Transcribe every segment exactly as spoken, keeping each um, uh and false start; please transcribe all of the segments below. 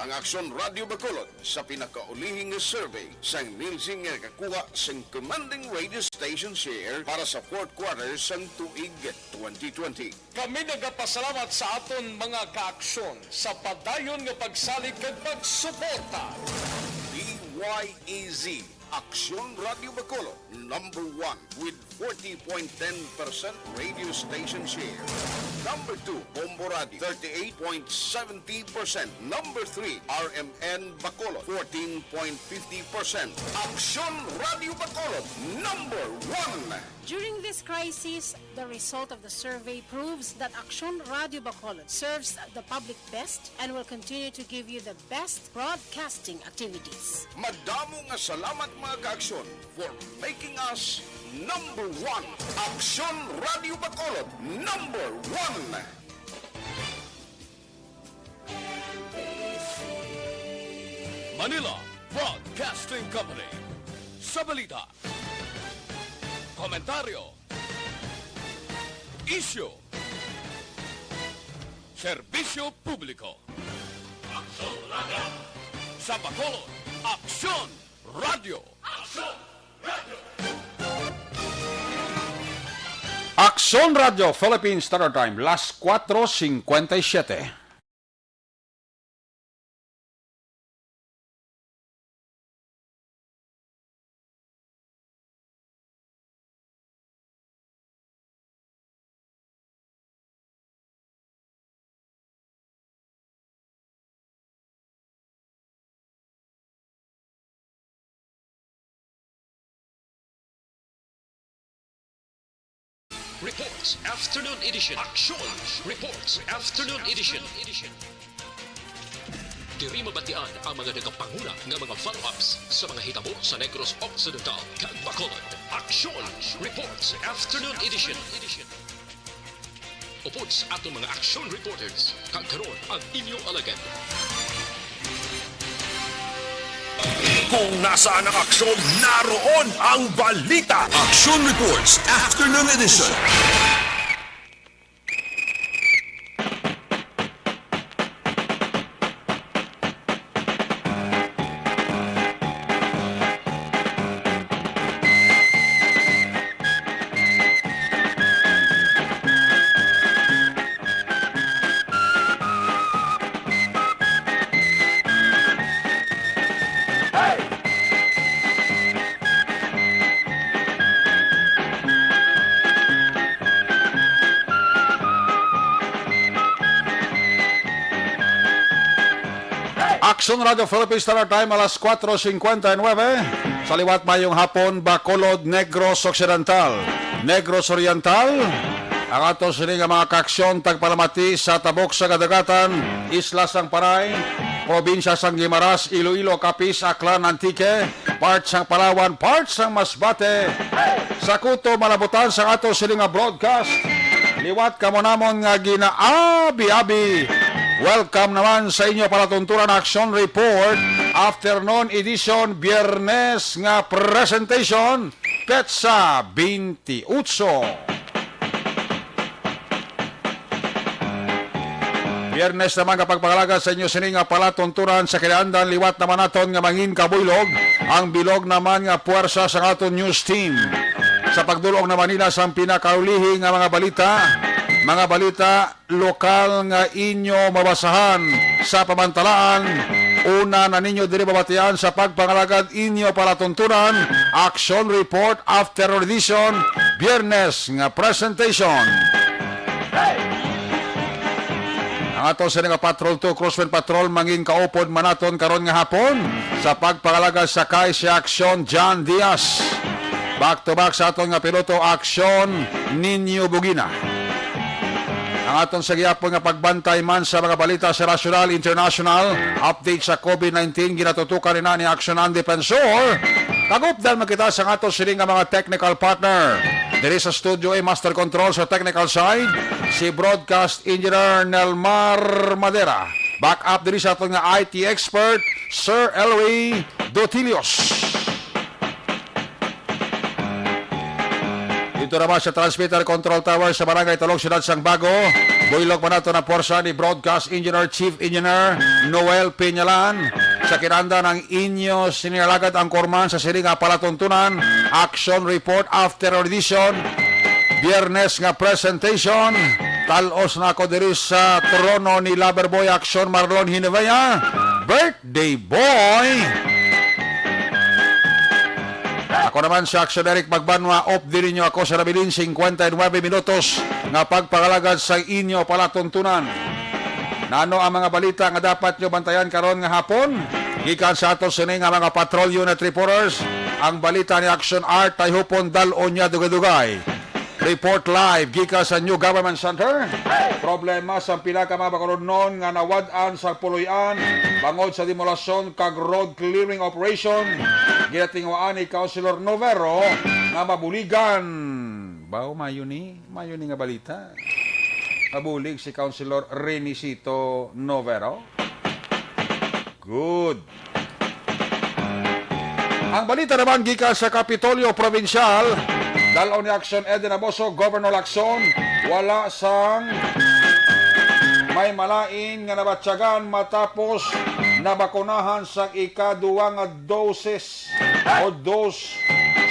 Ang Aksyon Radio Bacolod sa pinakaulihi nga survey sang Nielsen nga nakakuha sang commanding radio station share para sa fourth quarter sang tuig twenty twenty. Kami nagapasalamat sa aton mga kaaksyon sa padayon nga pagsalig kag pagsuporta. D Y A Z, Aksyon Radio Bacolod, number one with forty point ten percent radio station share. Number two, Bombo Radio, thirty-eight point seventy percent. Number three, R M N Bacolod, fourteen point fifty percent. Aksyon Radio Bacolod, number one. During this crisis, the result of the survey proves that Aksyon Radio Bacolod serves the public best and will continue to give you the best broadcasting activities. Madamo nga salamat, mga kaaksyon, for making us number one. Aksyon Radio Bacolod, number one. Manila Broadcasting Company. Sa balita, komentaryo, isyu, serbisyo publiko. Aksyon Radio. Sa Bacolod, Aksyon Radio. Aksyon Radio. Aksyon Radio Philippines Standard Time, las cuatro cincuenta y siete. Reports Afternoon Edition. Aksyon Reports Afternoon Edition. Diri mabatian ang mga nagapanguna nga mga follow-ups sa mga hitabo sa Negros Occidental kag Bacolod. Aksyon Reports Afternoon Edition. Upod sa aton mga aksyon reporters, kag karon ang inyo alagad. Kung nasaan ang aksyon, naroon ang balita. Aksyon Reports Afternoon Edition. Aksyon Radio Philippines Standard Time, alas kuwatro singkwenta y nuebe. Sa liwat, mayong hapon, Bacolod, Negros Occidental, Negros Oriental, ang ato sini nga mga kaaksyon tagpalamati sa tabok sa kadagatan, isla sang Panay, probinsya sang Guimaras, Iloilo, Capiz, Aklan, Antique, part sang Palawan, part sang Masbate, sa kuto malabutan sang ato sini nga broadcast. Liwat kamo namon nga ginaabi-abi. Welcome naman sa inyo palatunturan Action Report, afternoon edition, Biyernes nga presentation, petsa twenty-eight. Biyernes naman nga pagpangalaga sa inyo sini nga palatuntunan sa kinaandan, liwat naman naton nga mangin kabuylog ang bilog naman nga puwersa sang aton news team. Sa pagdulong naman nila sang pinakaulihi nga mga balita, mga balita lokal nga inyo mabasahan sa pamantalaan, una na ninyo diri mabatian sa pagpangalagad inyo palatuntunan, Action Report Afternoon Edition, Biyernes nga presentation. Ang aton sini nga Patrol two Crosswind Patrol mangin kaupod man naton karon nga hapon sa pagpangalagad sa kay si Action John Diaz. Back to back sa aton nga piloto, Action Ninyo Bugina. Ang aton sa gihapon nga pagbantay man sa mga balita sa nasyonal, international, update sa COVID nineteen, ginatutukan ni na ni Action ang Defensor. Kag updan man kita sa aton sini nga mga technical partner. Diri sa studio ay master control sa technical side, si broadcast engineer Nelmar Madera. Back up diri sa aton nga I T expert, Sir Elway Dotilios. Dito naman sa transmitter control tower sa Barangay Talog, Siyudad sang Bago, Buylog pa nato na porsa ni Broadcast Engineer, Chief Engineer Noel Peñalan. Sa kinanda ng inyo sinilagad ang korman sa sini nga palatuntunan, Action Report After Audition, Biyernes nga presentation. Talos na ako diri sa trono ni Loverboy Action Marlon Hinevea. Birthday Boy! Ako naman si Action Eric Magbanwa, off din ninyo ako sa nabilin cincuenta y nueve minutos nga pagpangalagad sa inyo palatuntunan. Nano ang mga balita nga dapat nyo bantayan karon nga hapon? Gikan sa ato sini nga mga patrol unit reporters, ang balita ni Action Art Tayhupon, dal-on niya dugay-dugay. Report live gikan sa New Government Center. Problema sa pila ka mga bakulodnon nga nawad-an sa puloy-an bangod sa demolasyon kag road clearing operation. Ginatinguhaan ni Councilor Novero nga mabuligan. Baw, mayo ni, mayo ni nga balita. Mabulig si Councilor Renisito Novero. Good. Ang balita naman gikan sa Kapitolyo Provincial, dal-on ni Action Eden Aboso, Governor Lacson, wala sang may malain nga nabatyagan matapos nabakunahan sang ikaduwa nga doses o dose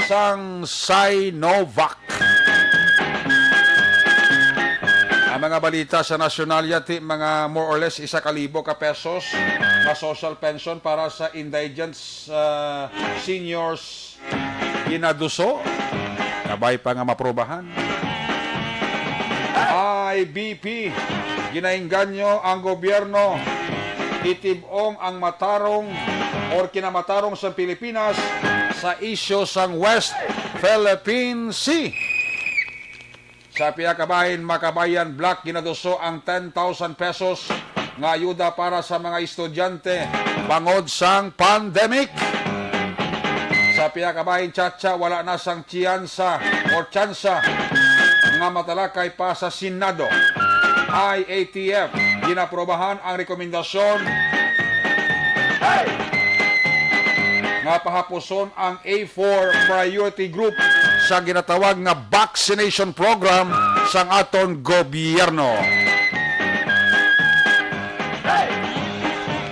sang Sinovac. Ang mga balita sa nasyonal, yati mga more or less isa ka libo ka pesos nga social pension para sa indigent, ah, seniors ginaduso. Kabay pa nga maprobahan. I B P, ginaengganyo ang gobyerno, itib-ong ang matarong or kinamatarong sa Pilipinas sa isyu sang West Philippine Sea. Sa pihak ka bahin, Makabayan Block, ginaduso ang ten thousand pesos nga ayuda para sa mga estudyante bangod sang pandemic. Sa pihak ka bahin, Chacha, wala na sang tsiyansa or tsansa nga matalakay pa sa Senado. I A T F, ginaprobahan ang rekomendasyon nga pahapuson ang A four priority group sa ginatawag nga vaccination program sang aton gobyerno.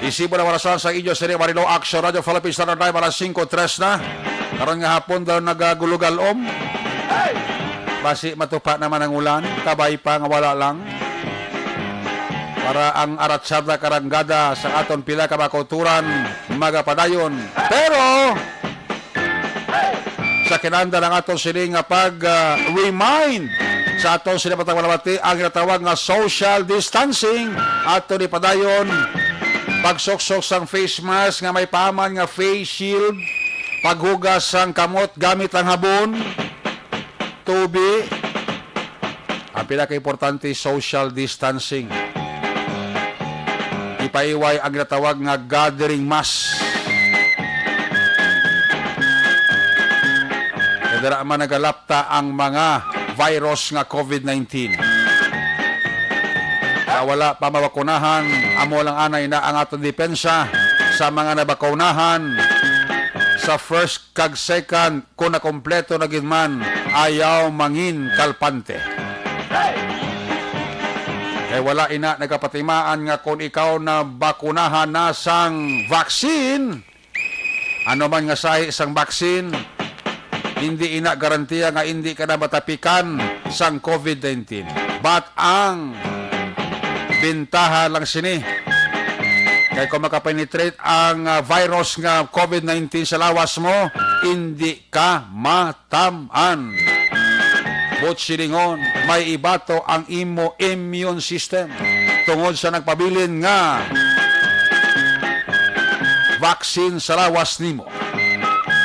Isibo na warasan sa inyo sini, Marilo, Action Radio Philippines Standard Time, alas singko tres na. Karon nga hapon daw nagagulugalom. Basi matupa naman ang ulan, kabay pa nga wala lang. Para ang aratsada karanggada sa aton pila ka bakuturan magapadayon. Pero, sa kinanda ng aton sini nga pag, ah, remind sa aton sini matang malabati ang ginatawag nga social distancing, ato ni padayon pagsuksok sang face mask nga may paman nga face shield, paghugas sang kamot gamit ang habon, tubi. Ang pinakaimportante, social distancing. Ipaiway ang ginatawag nga gathering mass. Kay dira man nagalapta ang mga virus nga covid nineteen. Sa wala pa mabakunahan, amo lang anay na ang aton depensa sa mga nabakunahan sa first kag second, kung nakompleto na gid man, ayaw mangin kalpante. Kay wala ina nagapatimaan nga kung ikaw nabakunahan na sang vaccine, ano man nga sahi sang vaccine, hindi ina garantiya nga hindi ka na matapikan sang covid nineteen. But ang bentaha lang sini, kay kung makapenetrate ang, ah, virus nga covid nineteen sa lawas mo, hindi ka matam-an. Buot silingon, may ibato ang imo immune system tungod sa nagpabilin nga vaccine sa lawas nimo.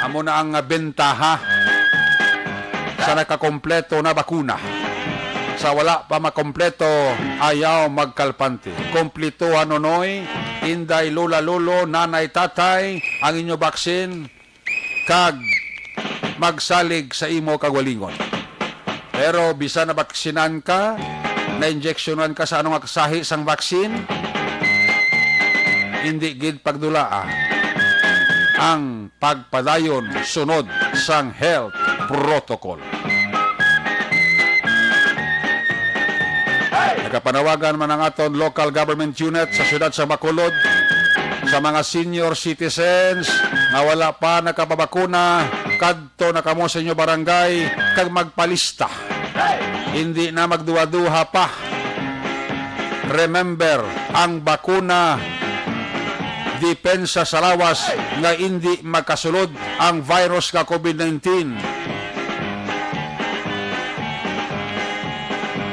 Amo na ang bentaha sa nakakompleto na bakuna. Sa wala pa makompleto, ayaw magkalpante. Kompletuhan, nonoy, inday, lola, lolo, nanay, tatay, ang inyo vaccine, kag magsalig sa imo kaugalingon. Pero bisan nabaksinan ka, nainjeksyonan ka sa ano nga kasahi sang vaccine, hindi gid pagdulaa ang pagpadayon sunod sang health protocol. Gapanawagan man ang aton local government unit sa siyudad sa Bacolod, sa mga senior citizens nga wala pa nakapabakuna, kadto na kamo sa inyo barangay kag magpalista. Hindi na magduha-duha pa. Remember, ang bakuna depensa sa lawas nga indi magkasulod ang virus nga COVID nineteen.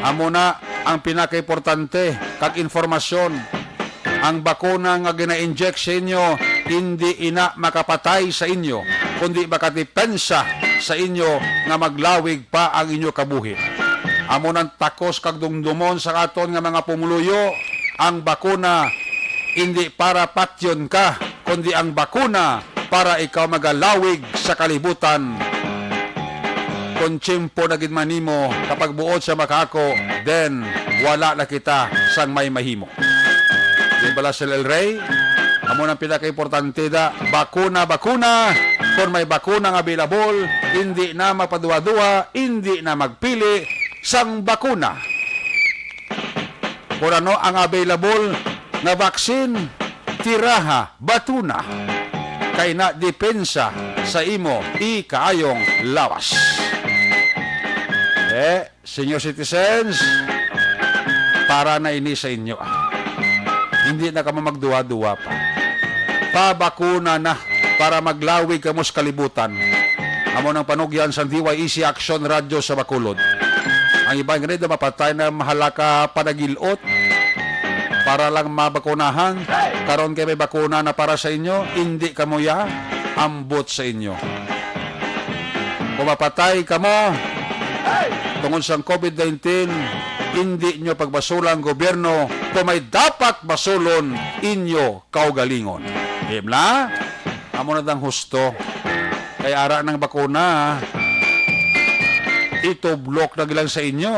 Amo na ang pinakaimportante kag impormasyon. Ang bakuna nga gina-inject sa inyo, hindi ina makapatay sa inyo, kundi makadepensa sa inyo nga maglawig pa ang inyo kabuhi. Amo nang takos kag dumdumon sa aton nga mga pumuluyo, ang bakuna hindi para patyon ka, kundi ang bakuna para ikaw magalawig sa kalibutan. Kung tiyempo na gid man nimo, kapag buot sa makaako, then wala na kita sang may mahimo. Di bala, Sir El Rey? Amo nang pinakaimportante da, bakuna, bakuna. Kung may bakuna nga available, hindi na magpaduha-duha, hindi na magpili sang bakuna. Kung ano ang available nga vaccine, tiraha, batuna. Kay na depensa sa imo ikaayong lawas. Eh, senior citizens, para na ini sa inyo. Hindi na kamo magduha-duha pa. Pabakuna na para maglawig kamo sa kalibutan. Amo nang panugyan sang D Y E C Action Radio sa Bacolod. Ang iban gani daw mapatay na mahala ka panagil-ot para lang mabakunahan. Karon kay may bakuna na para sa inyo, indi kamo ya, ambot sa inyo. Kung mapatay kamo tungod sang COVID nineteen, indi nyo pagbasula ang gobyerno kung may dapat basulon inyo kaugalingon. Di bala? Amo na dang husto. Kay ara nang bakuna, itublok na gilang sa inyo,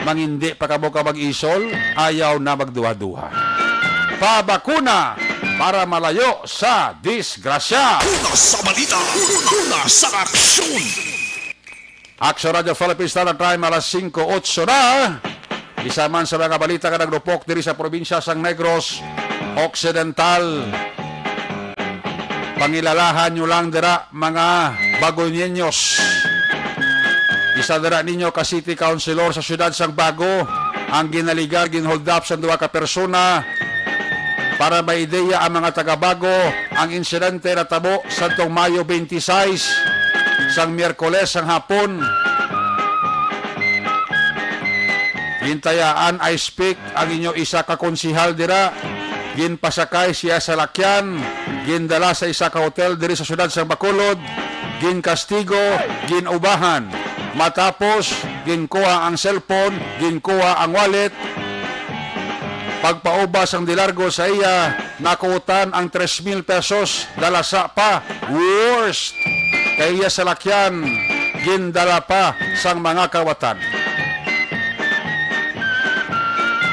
mangindi pa kamo ka mag-isol, ayaw na magduha-duha. Pabakuna para malayo sa disgrasya. Una sa balita, una sa aksyon. Action Radio Philippines Standard Time, alas singko otso na. Isa man sa mga balita nga nagrupok diri sa probinsya sang Negros Occidental. Pangilalahan nyo lang dira, mga Bagoneños. Isa dira ninyo ka city councilor sa siyudad sang Bago ang ginaligar, ginhold up sa duha ka persona. Para may ideya ang mga taga Bago, ang insidente natabo sadtong Mayo twenty-six, sang Miyerkules sang hapon. Gintayaan ice pick ang inyo isa ka konsihal dira. Ginpasakay siya sa lakyan, gindala sa isa ka hotel diri sa siyudad sang Bacolod, ginkastigo, ginubahan. Matapos, ginkuha ang cellphone, ginkuha ang wallet. Pagpauba sang de largo sa iya, nakutan ang tres mil pesos, dala sa pa. Worst! Kay iya salakyan, gindala pa sang mga kawatan.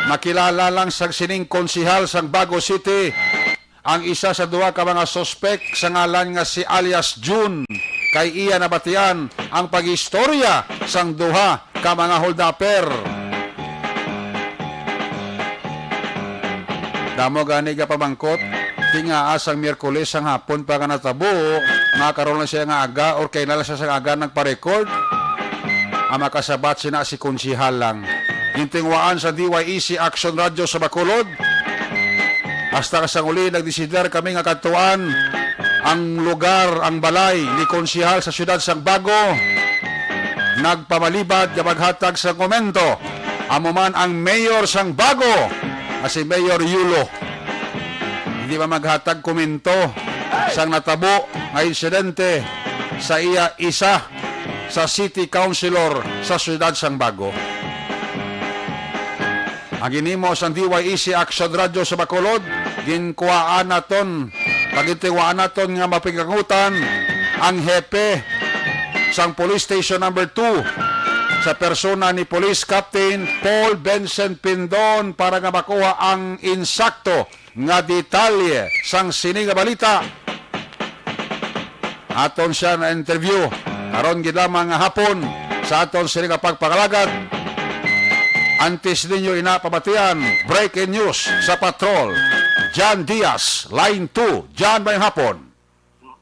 Nakilala lang sang sining konsihal sang Bago City ang isa sa duha ka mga suspek sa ngalan nga si alias Jun, kay iya nabatian ang pag-istorya sang duha ka mga holdupper. Damo gani gapamangkot, tingaa sang Miyerkules sang hapon pa nga natabo, nga karon lang siya nga aga or kay na lang siya sang aga nagpa-record. Ang makasabat sina si Konsihal lang. Gintinguhaan sa D Y E C Action Radio sa Bacolod. Hasta sa uli, nagdesider kami nga kadtuan ang lugar, ang balay ni Konsihal sa siyudad sang Bago. Nagpamalibad nga maghatag sa komento amo man ang mayor sang Bago, nga si Mayor Yulo. Hindi ba maghatag komento sang natabo nga insidente sa iya isa sa city councilor sa siyudad sang Bago? Ang ginhimo sang D Y E C Action Radio sa Bacolod, ginkuhaan naton, pagintiwaan naton nga mapiglangutan ang hepe sang Police Station Number Two sa persona ni Police Captain Paul Vincent Pindon para nga makuha ang insakto nga detalye sang sini nga balita. Aton siya na-interview karon gid lamang nga hapon sa aton sini nga pagpangalagad. Antes ninyo ina pabatian, breaking news sa Patrol. John Diaz, Line two. John, may hapon.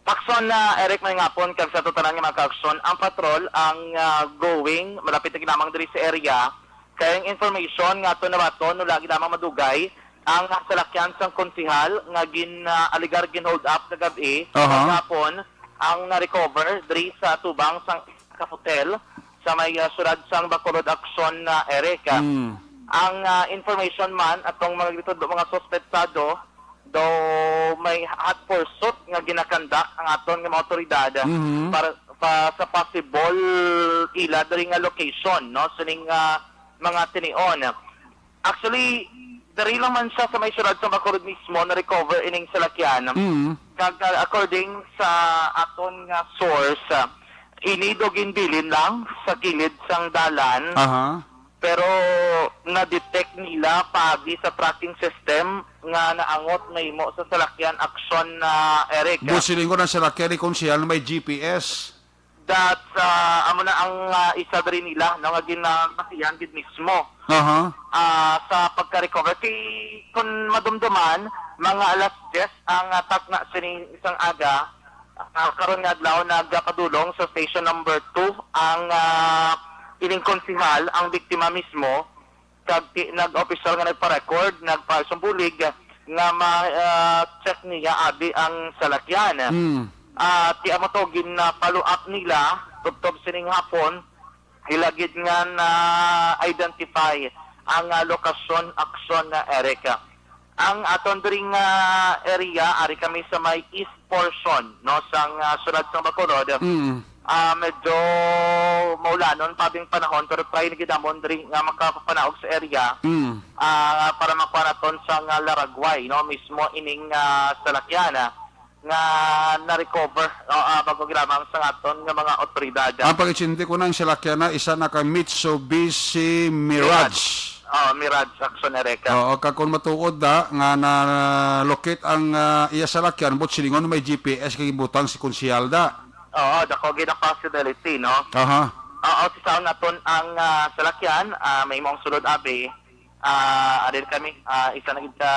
Pakson na, Eric, may ngapon kag sa tanan nga mga kaakson. Ang patrol ang, ah, going, malapit na ginamang diri sa area. Kay ang information nga ato nabaton, wala ginamang madugay ang salakyan sang konsehal nga gin, ah, alegar gin-hold up kagab-i, Aha. kagahapon, ang na-recover diri sa tubang sang Hotel sa may, ah, siyudad sang Bacolod, Aksyon, ah, Eric. Mm. Ang, ah, information man atong mga gitudlo mga suspetsado, daw may hot pursuit nga ginakandak ang aton nga mga otoridad Mhm. para pa, sa possible ila diri nga location, no, sining, ah, mga tinion. Actually, diri lang man siya sa may siyudad sa Bacolod mismo na-recover ining salakyan. Mm. Kag, ah, according sa aton nga source, ah, ini daw ginbilin lang sa kilid sang dalan. Aha. Pero na-detect nila paagi sa tracking system nga naangot mahimo sa salakyan, Aksyon, ah, Eric. Buot silingon ang salakyan ni Konsehal may G P S. That, ah, amo na ang, ah, isa diri nila, no, nga ginabasihan gid mismo. Aha. Ah, sa pagka-recover. Kay, kung madumduman, mga alas diyes ang, ah, takna sining isang aga. Ah, karon nga adlaw, nagapadulong sa station number two ang, ah, ining konsehal, ang biktima mismo. Kag ti-, nag-opisyal nga nagpa-record, nagpa-, sumbulig nga ma-, ah, check niya abi ang salakyan. Mm. Ah, ti amo to, gin-, ah, follow up nila, tubtob sining hapon, hilagid nga na-identify ang, ah, lokasyon, Aksyon, na Eric. Ang aton diri nga area, ari kami sa may east portion, no, sang, ah, siyudad sang Bacolod. Mm. Ah, medyo maulanon pa bing panahon, pero try na gid namon diri nga makapanaog sa area, Mm. ah, para makuha naton sa nga laragway, no, mismo ining, ah, salakyan, ah, nga na-recover, no, ah, bago gilamang sa aton nga mga otoridad. Ang pag-intsindi ko na, ang salakyan na isa na ka Mitsubishi Mirage. Mirage. Oh, Mirage, Aksyon, Eric. Oo, kag kung matuod da nga na-locate ang, ah, iya salakyan, buot silingon may G P S kay gibutang si Konsehal da. Oo, dako gid ang possibility, no? Aha. Oo, sisaon naton ang, ah, salakyan, ah, mahimo ang sulod abi. Ah, ari kami, ah, isa na gid ka,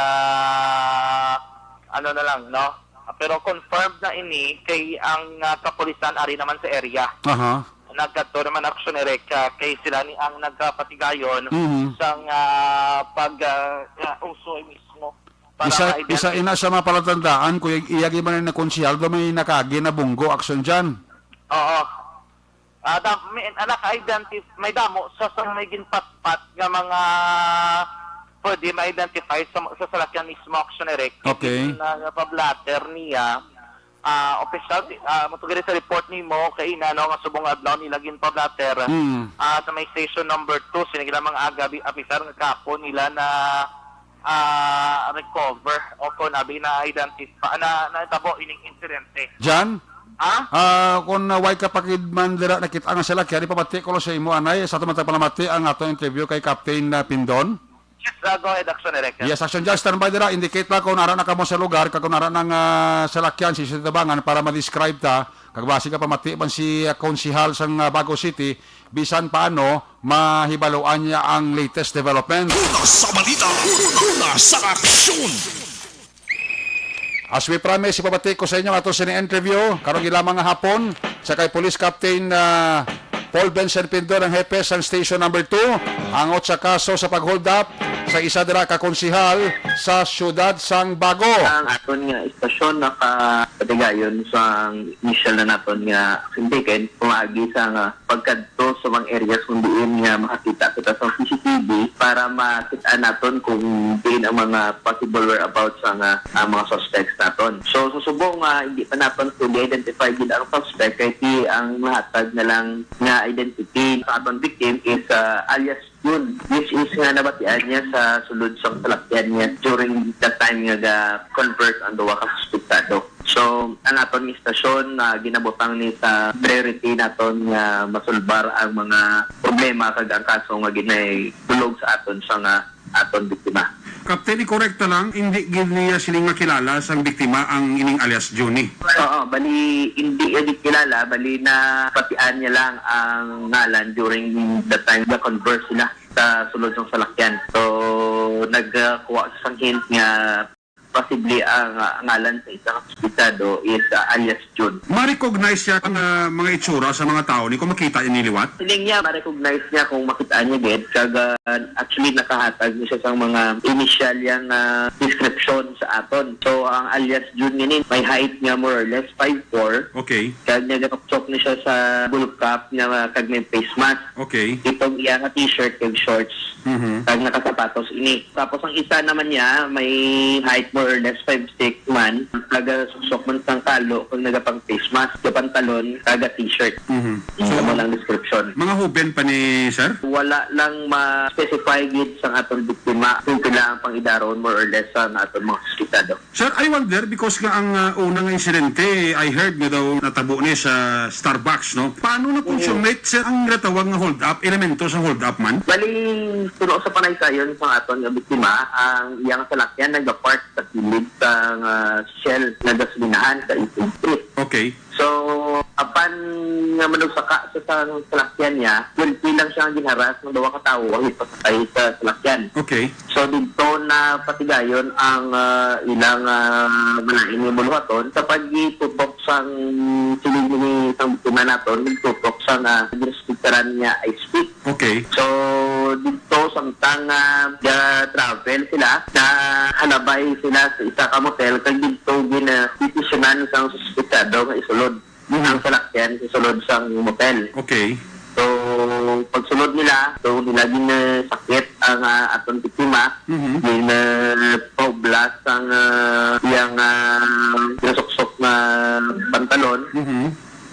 ano na lang, no? Pero confirmed na ini kay ang, ah, kapulisan ari naman sa area. Aha. Nagkadto naman, Aksyon, Eric, ah, kay sila ni ang nagkapatigayon Mhm. sang, ah, pag, ah, ah, usoy mismo para Isa, ma-identify. Isa ina sa mga palatandaan, kuya, iya gid man na Konsehal, may nakaagi na bunggo, Aksyon, John. Oo. Ah, da-, may, ah, naka-identif-, may damo sa, sa may ginpatpat nga mga pwede ma-identify sa, sa salakyan mismo, Aksyon, Eric. Okay. Na, na pa-blotter niya, ah, official, ah, matugid sa report nimo kaina, no, nga subong adlaw nila ginpa-blotter. Mm. Ah, sa may station number two, sini lamang aga, bi-, officer, nga kahapon nila na, ah, recover o kung abi na-identify, na, natabo ining insidente. John? Ha? Ah, kung, ah, way ka pa gid man dira nakita nga salakyan, ipabati ko lang sa imo, anay, sa ato man tagpalamati ang ato interview kay Captain, ah, Pindon. Yes, uh, go ahead, Action Director. Yes, Action John, standby dira. Indicate lang kung ara na kamo sa lugar, kag kung ara nang, ah, salakyan, si tabangan para ma-describe ta. Kag basi ka pamati man si, ah, konsihal sang, ah, Bago City, bisan paano, mahibaluan niya ang latest development. Una sa balita, una sa aksyon. As we promise, ipabati ko sa inyo ato sini interview karong gilamang nga hapon sa kay Police Captain, ah, Paul Vincent Pindon, ang hepe sang Station Number Two, angot sa kaso sa pag-hold up sa isa dira ka konsihal sa siyudad sang Bago. Ang aton nga istasyon nakapatigayon sa initial na naton nga action taken pamaagi sa nga pagkadto sa mga areas kung diin nga makakita kita sa C C T V para makita naton kung diin ang mga possible whereabouts sa nga, ah, mga suspects naton. So, sa subong nga hindi pa naton fully identify gid ang suspect, kay ti ang mahatag na lang nga identity sa aton victim is, ah, alias Jun, which is nga nabatian niya sa sulod sa salakyan niya during the time nga ga-converse ang duha ka suspectado. So, ang aton nga istasyon, ah, ginabutang ni sa priority naton nga masulbar ang mga problema kag ang kaso nga ginahidulog sa aton sa nga aton biktima. Captain, i-correct ta lang, hindi gid niya sini nga kilala sang biktima ang ining alias Johnny. Oo, bali, hindi niya gid kilala, bali nabatian niya lang ang ngalan during the time nga converse sila. sa sulod sang salakyan. So, nagkuha sa sang hint nga posible ang, ah, ngalan sa isa ka suspetsado is, ah, alias Jun. Ma-recognize siya ang, ah, mga itsura sa mga tawo ni kung makita niya ni liwat? Siling niya, ma-recognize niya kung makita niya gid. Kag, ah, actually, nakahatag niya siya sang mga initial yang, ah, description sa aton. So, ang alias Jun ngini, may height nga more or less five four. Okay. Kag nagatuksok ni siya sa bull cap nga, ah, kag may face mask. Okay. Itong iya nga t-shirt kag shorts. Mhm. Kag nakasapatos ini. Tapos ang isa naman niya, may height more or less five six man. Nagasuksok man sang kalo kag nagapang face mask, pantalon, kag t-shirt. Mhm. So, amo lang description. Mga hoben pa ni sir? Wala lang ma-specify gid sang aton biktima kung pila ang pang-idaron more or less sa aton mga suspetsado. Sir, I wonder because nga ang, ah, una nga insidente, I heard nga daw natabo ni sa Starbucks, no? Paano na-consummate, sir, ang ginatawag nga hold up, elemento sa hold up man? Bali, suno sa panaysayon sa aton nga biktima, ang iyang salakyan nagapark sa kilid sang, ah, Shell nga gasolinahan sa Eastern Street. Okay. So, apan nga manugsaka sa sang salakyan niya, guilty lang siya nga ginharas ng duha ka tawo, ang ipasakay sa salakyan. Okay. So, didto na patigayon ang, ah, ilang, ah, malain nga buluhaton sa pagitutok sang siling ni sang biktima naton, nagtutok sa nga ginrespetaran niya ice pick. Okay. So, didto samtang, ah, ga-travel sila, nahalabay sila sa isa ka motel, kag didto gina-desisyonan sang suspetsado nga isulod Mhm. ang salakyan sa sulod sang motel. Okay. So, pagsulod nila, so nila ginasakit ang, ah, aton biktima, Mhm. ginapaublas ang, ah, iyang, ah, ginasuksok nga pantalon. Mhm.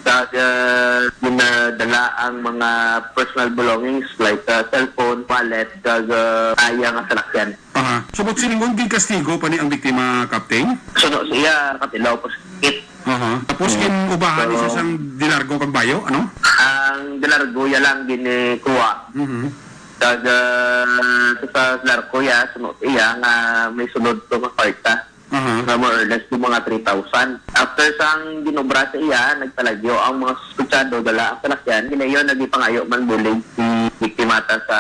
Kag, ah, ginadala ang mga personal belongings like, ah, cellphone, wallet, kag, ah, iya nga salakyan. Aha. So, buot silingon, ginkastigo pa ni ang biktima, Captain? Suno sa iya, nakatilaw pa sa sakit. Aha. Tapos, Oo. gin-ubahan ni siya So, sang dilargo kag bayo, ano? Ang dilargo ya lang ginkuha. Mhm. Kag, ah, sa, sa dilargo ya, suno sa iya nga may sulod to nga kwarta. Aha. Nga more or less yung mga three thousand. After sang ginobra sa iya, nagpalagyo ang mga suspetsado, dala ang salakyan, ginayon, nagipangayo man bulig si biktimata sa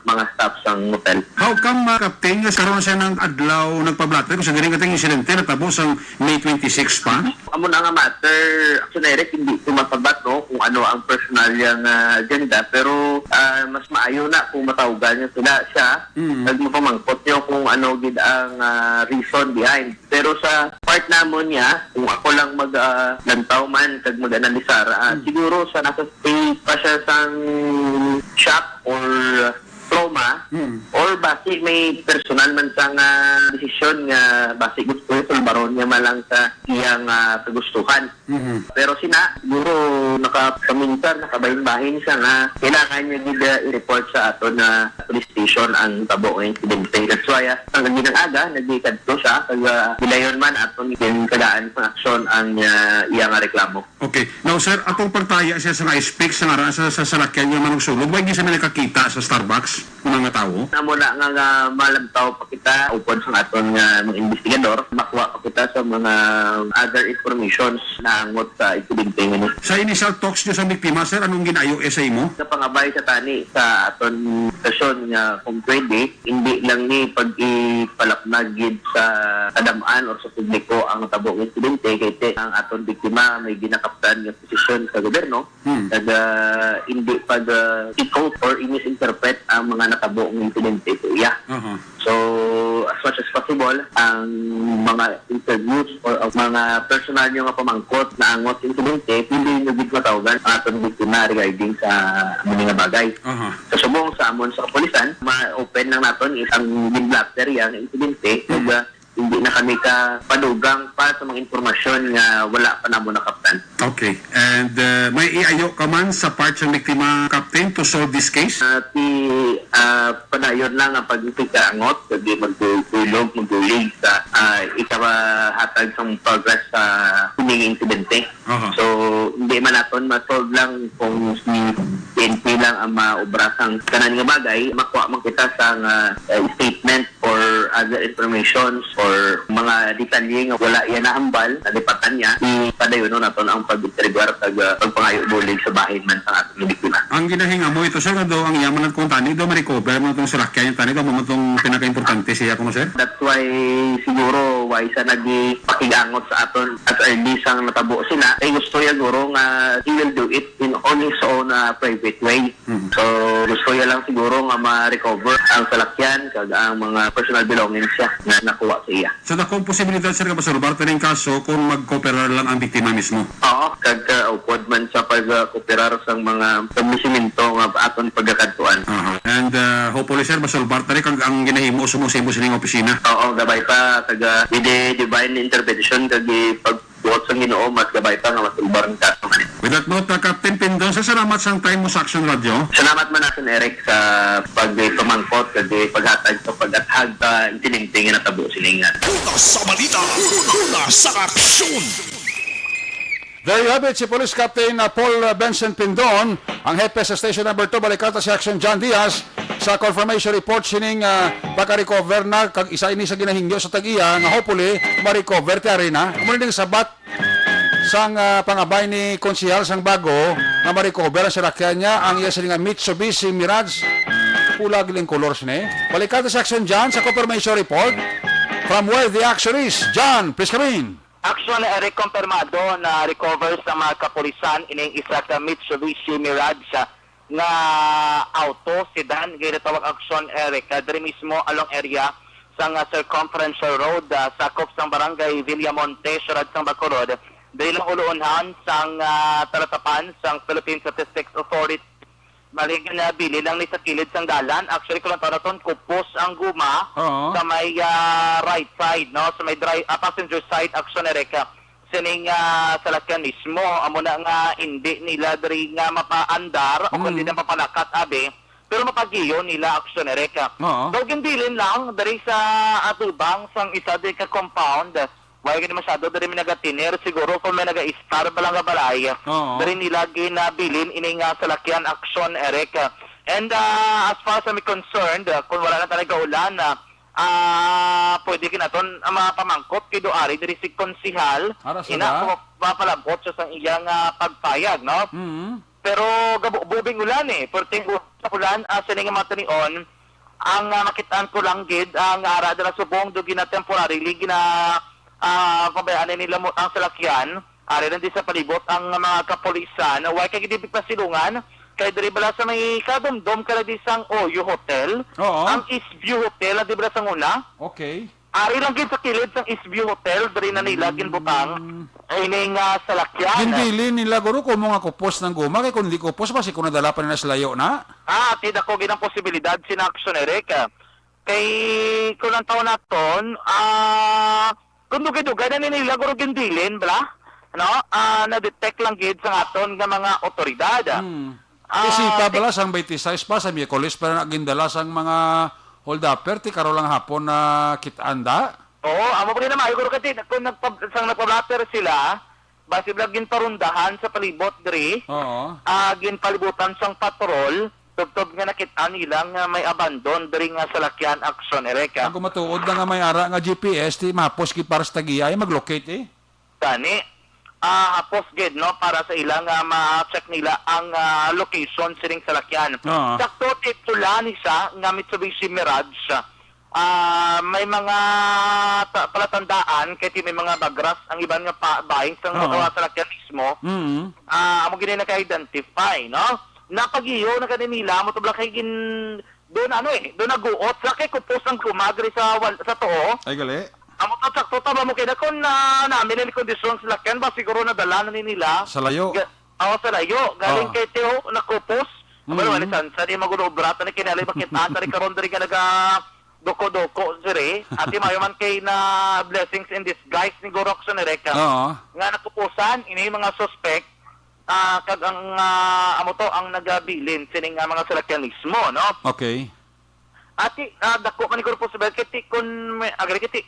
mga staff sang motel. How come, ah, Captain, nga karon siya ng adlaw nagpablatter kung sa diri nga ting insidente natabo sang May twenty-six pa? Amo na nga matter, Action Direct, hindi ko masabat, no, kung ano ang personal yang, ah, agenda, pero, ah, mas maayo na kung matawgan niyo sila, siya, Mm. kag mapamangkot niyo kung ano gid ang, ah, reason behind. Pero sa part namon niya, kung ako lang mag, ah, lantaw man kag mag-analisar, ah, Mm. siguro sa nasa state pa siya sang shock or trauma, Mm. or basi may personal man sang, ah, desisyon nga basi gusto niya sulbaron niya man lang sa iyang, ah, kagustuhan. Mhm. Pero sina, siguro nakapaminsan, nakabahin-bahin siya nga kailangan niya gid, ah, i-report sa aton nga police station ang tabo nga insidente. That's why, ah, ang ginang aga, nagikadto siya, kag, ah, gilayon man aton gintagaan sa aksyon ang, ah, iya nga reklamo. Okay. Now, sir, atong pagtaya siya sa nga specs sa ngaran sa, sa salakyan nga manugsulod, why di siya may nakakita sa Starbucks? Mga nga tawo? Amo na nga, nga malantaw pa kita upod sa aton nga mga investigador, makuha pa kita sa mga other informations na angot sa insidente nga ni. Sa initial talks niyo sa biktima, sir, anong ginayo eh sa imo? Sa pangabay sa tani sa aton stasyon nga kung pwede, hindi lang ni pag-ipalapnag gid sa kadam-an or sa publiko ang tabo nga insidente, kay te ang aton biktima may ginakaptan nga posisyon sa gobyerno. Hmm. Nag, ah, hindi pag, ah, i-quote or i-misinterpret ang mga natabo nga insidente sa iya. Aha. So, as much as possible, ang mga interviews or ang mga personal nyo nga pamangkot na angot insidente, pwede nyo gid matawagan ang aton biktima regarding sa mga nga bagay. Aha. Sa subong sa amon sa kapulisan, ma-open lang naton is ang gin-blotter yang insidente, Hmm. ug, ah, hindi na kami ka padugang pa sa mga impormasyon nga wala pa namo nakaptan. Okay. And, uh, may iayo ka man sa part sa biktima, Captain, to solve this case? Uh, ti, uh, padayon lang ang pagkikaangot, kundi magtulog, magbulig sa, uh, ikahatag sa progress sa sining insidente. Aha. So, hindi man naton ma-solve lang kung si, si N P lang ang maobra sang tanan nga bagay, makuha man kita sang, ah, eh, statement or other informations or mga detalye nga wala iya nahambal, nalipatan niya, ipadayonon naton ang pag-intrigar kag, ah, pagpangayo bulig sa bahin man sang aton nga biktima. Ang ginahing-amo ito, sir, nga daw ang iya man kuntani daw ma-recover man itong salakyan, tani daw mo itong pinaka-importante siya, kuno, sir? That's why siguro why siya nagpakig-angot sa aton as early sang natabo sila. Kay gusto niya, guro, nga he will do it in, on his own, ah, private way. Mm. So, gusto niya lang siguro nga ma-recover ang salakyan kag ang mga personal belongings siya nga nakuha sa iya. So, dakong posibilidad, sir, nga masulbar ta ning kaso kung mag-cooperar lang ang biktima mismo. Oo, kag, ah, upod man sa pag-cooperar sang mga establisimento nga aton pagakadtuan. Aha. And, ah, hopefully, sir, masulbar ta rin kag ang ginahimo sumong sa imo sining opisina. Oo, gabay pa, kag, ah, with the divine intervention, kag pagbuot sang Ginoo, mas gabay pa nga masulbar ang kaso nga ni. With that note, ah, Captain Pindon, sa salamat sang time mo sa Action Radio. Salamat man natin, Eric, sa pagpamangkot, kag paghatag sa pag-athag sa insidente nga natabo sining, ah, Una sa balita, una sa aksyon. There you have it, si Police Captain, uh, Paul, uh, Benson Pindon, ang hepe sa Station Number Two, Balikata, si Action John Diaz, sa confirmation report sining, uh, pagka-recover na, kag isa ini sa ginahingyo sa tag-iya nga hopefully ma-recover ti ari na. Amo ni sabat sang, uh, pangabay ni Konsehal sang Bago nga ma-recover ang salakyan niya, ang iya sini nga Mitsubishi Mirage. Pula gid ang colors ni. Balikata si Action John sa confirmation report. From where the action is, John, please come in. Action, Eric, kumpirmado na recover sa mga kapulisan ining isa ka Mitsubishi Mirage nga auto sedan, ginatawag, Action, Eric, ah, diri mismo along area sang, ah, Circumferential Road, ah, sakop sang Barangay Villamonte, Siyudad sang Bacolod. Diri lang uluonhan sang, ah, talatapan sang Philippine Statistics Authority. Bali, ginabilin lang ni sa kilid sang dalan. Actually, kung ang tawag naton, kupos ang guma Oo. sa may, ah, right side, no? Sa may dri-, ah, passenger side, Action, Eric, ah, sining, ah, salakyan mismo. Amo na nga hindi nila diri nga mapaandar o Mm. kundi na mapalakat, abi. Pero mapagiyo nila, Action, Eric, ah. Oo. Daw ginbilin lang diri sa atubang sang isa diri ka compound. Wala gani masyado diri may nagatiner. Siguro kung may naga-estar ba lang nga balay, Oo. diri nila ginabilin ini nga salakyan, Action, Eric. And, ah, as far as I'm concerned, ah, kung wala na talaga ulan, ah, ah, pwede kinaton ang mga pamangkot kay do ari diri si Konsihal. Ara sa Ina, da? Kung mapalabot siya sa iyang, ah, pagpayag, no? Mm. Pero gabo-, bubing ulan, eh. Perting ulan, ah, sining mga tanion, ang, ah, makitaan ko lang gid, ang ara dira subong do gina temporarily gina, ah, pabayaan nila mo ang salakyan. Ari lang di sa palibot ang mga kapulisan. Why kay gid pasilungan? Kay diri bala sa may kadumdom ka na di sang Oyo Hotel, Oo. ang East View Hotel, na di bala sa una? Okay. Ari lang gid sa kilid sang East View Hotel, diri na nila Mm. ginbutang ining, ah, salakyan. Ginbilin nila, guro, kung mga kupos ng guma, kay kung hindi kupos, basi kung nadala pa nila sa layo na. Ah, ti dako gid ang posibilidad, sina Action, Eric, ah. Kay kung ang tawon naton, ah, kung dugay-dugay na ni nila, guro, ginbilin, bala? No? Ah, na-detect lang gid sa aton nga mga otoridad. Hmm. Ah, Isipa ti- bala sang twenty-six pa sa Miyerkules pa na gindala sang mga holdupper, ti karon lang hapon na kit-an da? Oo, amo pa gid na maayo, guro, kay ti-, kung nagpa-, sang nagpa-blotter sila, basi bala ginparundahan sa palibot diri. Oo. Ah, ginpalibutan sang patrol, tubtob nga nakit-an nila nga may abandon diri nga salakyan, Action, Eric, ah. Kung matuod na nga may ara nga G P S, ti mahapos gid para sa tag-iya ay mag-locate, eh. Gani, ah, hapos gid, no, para sa ila nga ma-check nila ang, ah, location sining salakyan. Oo. Sakto, ti pula ni siya nga Mitsubishi Mirage. Ah, may mga ta-, palatandaan kay ti may mga bagras ang iban nga pa-, bahin sang Oo. mga salakyan mismo. Mm. Ah, amo gid naka-identify, no? Napagiyo na gani nila, mo tubla kay gin-, doon, ano, eh, doon naguot sa kay kupos ang kumagri sa wal-, sa tuo. Ay, gali. Amo to, sakto ta ba mo kay na kung na namin ni kondisyon sa lakyan ba, siguro nadala na ni nila. Sa layo. Ga-, oh, sa layo. Galing Ah. kay Teo, nakupos. Abal, Mm. wala, sansa, di magulo obra, tani kinali, bakit, ah, tari karon, diri ka naga doko-doko, sir, eh. Ati mayo man kay na blessings in disguise ni Guro Action, Eric, ah. Oo. Nga nakupusan, ini mga suspect, ah, kag ang, ah, amo to, ang nagabilin, sining, ah, mga salakyan mismo, no? Okay. Ati, ah, dako man ni Guro Possible, kay ti, kun may, agri kay ti,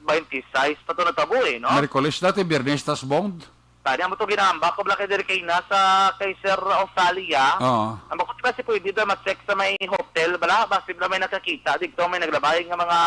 twenty-six pa to natabo, eh, no? Merkulis dati, Biyernes, tas bond? Tani, amo to ginahambal ko, bala, kay diri kay na sa kay Sir Osalia. Oo. Ang bako, diba, si pwede daw ma-check sa may hotel, bala, basi bala may nakakita dito, may naglabay nga mga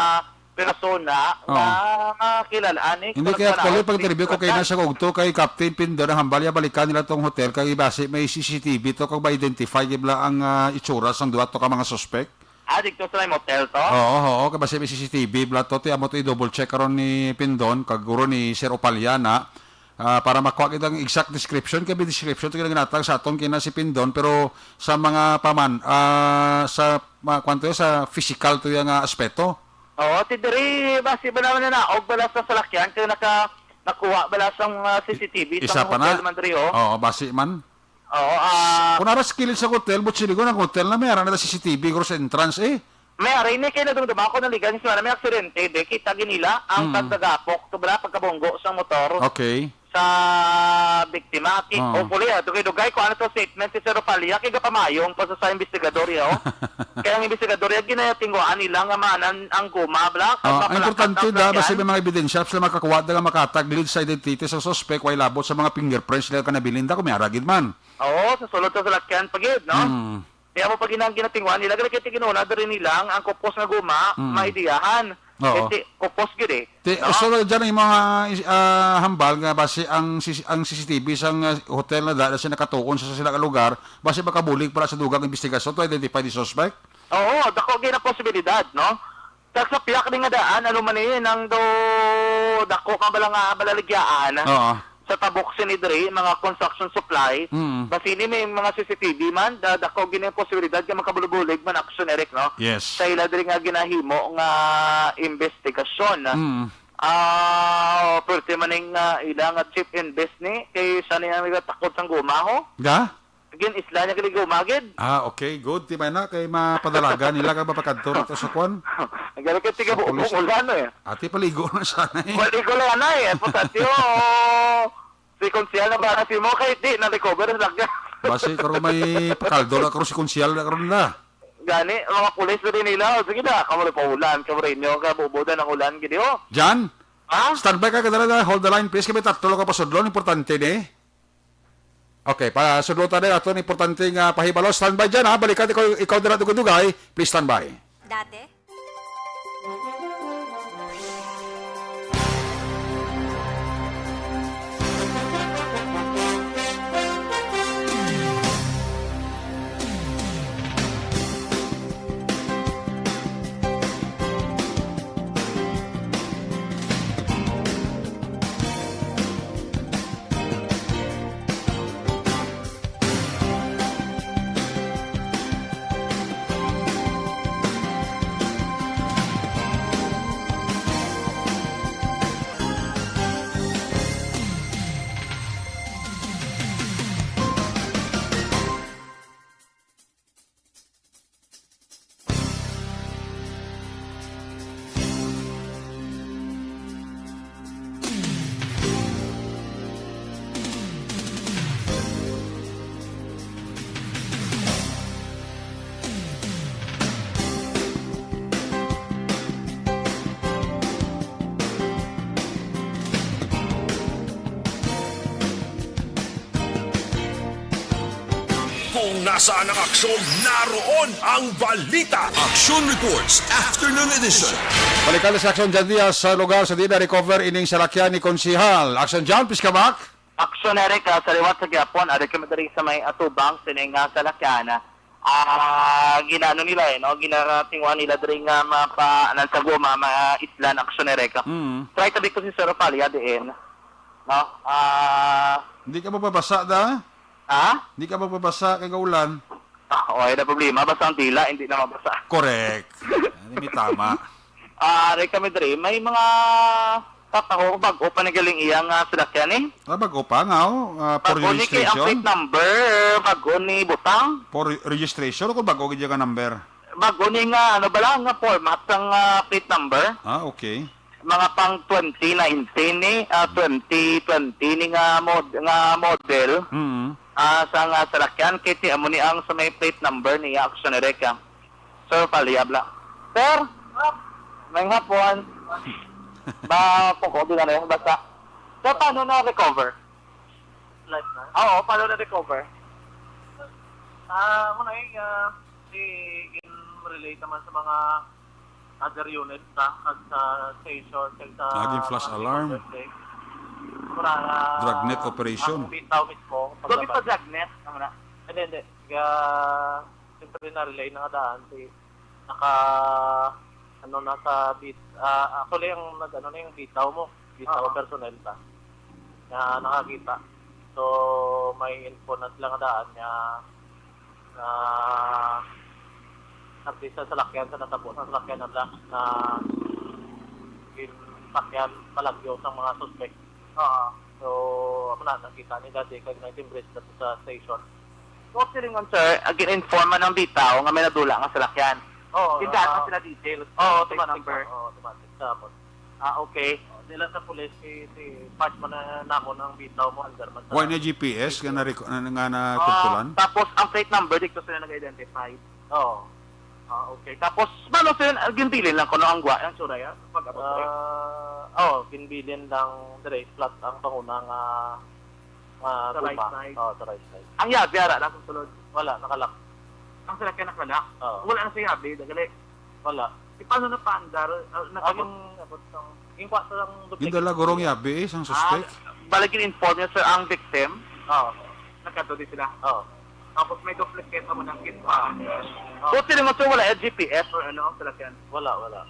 persona Oo. nga, nga kilala, ani, Hindi, kung kaya nagpanaw, actually, pag-interview ko kay na siya kung to, kay Captain Pindon, ang hambal niya, balikan nila tong hotel, kay basi may C C T V to, kag ma-identify, di bala ang, ah, itsura sang duha to ka mga suspect. Ah, dito sa may motel to? Oo, oo, kay basi may C C T V, bala to, ti amo to i-double check karon ni Pindon, kag guro ni Sir Opaliana. Ah, para makuha kita ang exact description, kay may description to ginaginatag sa aton kina si Pindon, pero sa mga paman, ah, sa mga kwan to, sa physical to yung, ah, aspeto. Oo, ti diri, basi ba naman na naog bala sa salakyan, kay naka, nakuha bala sa, ah, C C T V Isa sa pa na. Hotel man diri, oh. Oo, basi man. Oo, ah, Kung nara sa kilid sa hotel, but sinigo ng hotel na may ara na C C T V, guro sa entrance, eh. May ari ni kay nadumduma ko naligan sa may aksidente, de, kita ginila ang Mm. pagkagapok, to bala, pagkabunggo sa motor Okay. sa biktima. Ki-, Oo. Hopefully, ah, dugay-dugay ko ano to statement si Sir Opalia, kay gapamayong pa sa, sa investigador, yo. Kaya ang investigador, yung ginatingwaan nila nga manan ang guma, bala, kag Oh, ang mapalakat importante ang da, basi salakyan. May mga ebidensya, sila makakuha da nga makatag lead sa identity sa suspect, way labot sa mga fingerprints nila kanabilin da, kung may ara gid man. Oo, sa sulod sa salakyan pa gid, no? Mm. Kaya mo pag ginang ginatingwa nila, gali kay tiginuna diri nila ang, ang kupos nga guma, Mm. maidiyahan. Oo. Kasi kupos gid eh. Ti-, No? So, dyan ang mga, ah, hambal nga basi ang C-, ang C C T V sang, ah, hotel na dala siya nakatuon sa sila ka lugar, basi makabulig para sa dugang investigasyon to identify the suspect? Oo, dako gid ang posibilidad, no? Kag sa piyak ni nga daan, ano man eh, nang do, dako ka bala nga, bala ligyaan. Oo. Sa tabok sini diri, mga construction supply, Mm. basi ni may mga C C T V man, da-, dako gini ang posibilidad nga makabulig-bulig man action, Eric, no? Yes. Sa ila diri nga ginahimo nga investigasyon. Mm. Ah, pwerte man ning, ah, ila nga chief invest ni, kay siya ni ang nagatakod sang guma, ho? Ga? Gin-isla niya gali guma gid. Ah, okay, good. Ti may na, kay mapadalagan nila kag mapakadto rito sa kwan. Ang galing kay tiga Sa buong police. Ulan, eh. Ati, paligo na sana, eh. Paligo lang, anay, eh. Putatyo, si Konsehal na ba si mo? Kay di, na-recover ang salakyan. Basi, karon may pakaldo na, karon si Konsehal na, karon na. Gani, mga pulis na din nila. O, sige na, kamo na pa ulan, kamo rin nyo, kabubudan ang ulan, gini, oh. Jan? Ha? Standby ka, kadala na. Hold the line, please. Kami tatlo ka pasudlon, importante ni. Okay, pasudlon tayo ato ang importante nga pahibalo. Standby dyan, ha? Balikan ikaw, ikaw dira dugay-dugay. Please standby. Dati? Kung nasaan ang aksyon, naroon ang balita. Action Reports, Afternoon Edition. Balikan sa Action Jan Diaz sa lugar sa di na-recover ining salakyan ni Konsihal. Action Jan, please come back. Action, Eric, ah, sa liwat sa gihapon, ari kami diri sa may atubang sining, ah, salakyan. Ah, ginano nila, eh, no? Ginatingwa nila diri nga mapa-, anan sa goma, ma-islan, Action, Eric. Mm. Try tabi ko si Sir Opalia diin. No? Ah, Hindi ka mapabasa, da? Ha? Hindi ka mapabasa kay gaulan. Ah, okay na problema. Basta ang dila, hindi na mabasa. Correct. Ano, may tama. Ah, ari kami diri. May mga tataho, bag-o pa ni galing iyang, ah, salakyan, eh. Ah, bag-o pa nga, oh. Ah, for Bag-o ni kay ang registration? Plate number, bag-o ni butang. For re-, registration o kung bag-o gid yung number? Bag-o ni nga, ano ba lang, nga format sang, ah, plate number. Ah, okay. Mga pang twenty nineteen ni, ah, twenty twenty ni nga mod-, nga model, Mm. ah, sa nga salakyan, kay ti amo ni ang sa may plate number niya, Action Ereka. Sir, paliyab lang. Sir, may hapon. Ba, po ko, di na rin, basta. Sir, paano na-recover? Live na? Oo, paano na-recover? Ah, muna eh, ah, si in relate naman sa mga other units sa, kag sa station, kag sa Naging flash mga alarm. Birthday. Mura, ah, Dragnet operation. Ang bitaw mismo, Doon paglabas. Sa dragnet, ano na? Hindi, hindi. Kaya, siyempre, na-relay na nga daan, si, naka, ano na sa bit, ah, actually, ang nag-ano na yung bitaw mo, bitaw Oo. Personnel ta. Na nakakita. So, may info na sila nga daan nga, ah, nagdi sa salakyan, sa natabo sa salakyan na black na ginpakyan, malagyo sa mga suspect. Oo. So, amo na, nakita nila, di kag nag-embrace na sa station. So, silingon, sir, ah, gin-inform man ang bitaw nga may nadula nga salakyan. Oo, Gin-chat ah, na sila details, oo, plate automatic number. Sa, oo, automatic sa amon. Ah, okay. Oh, dila sa pulis, si, si Pat man na namon ang bitaw mo, under man sa Why na G P S nga na, na, nga na Ah, tugtulan? Tapos, ang plate number, dito sila nag-identify. Oo. Ah, okay. Tapos, mano, sir, ah, ginbilin lang kuno ang gwa, ang sura, ya? Pag-abot, sir? Ah, oh, ginbilin lang, dire, flat ang panguna nga, nga Sa right guma. Side? Oh, sa right side. Ang yabi, ara lang sa sulod? Wala, nakalak. Ang salakyan nakalak? Oo. Wala na sa yabi, dagali. Wala. E, paano napaandar? Ah, Ah, nag-abot, gin-, abot sang, gin-, kuha sa lang duplicate. Gindala gurong yabi, eh, sang suspect. Ah, bala gin-inform niya, sir, ang victim? Oo. Nagkadto di sila? Oo. Tapos may duplicate amo nang kit pa. Oo. So, sila nga, sir, wala, eh, G P S or ano, ang salakyan? Wala, wala.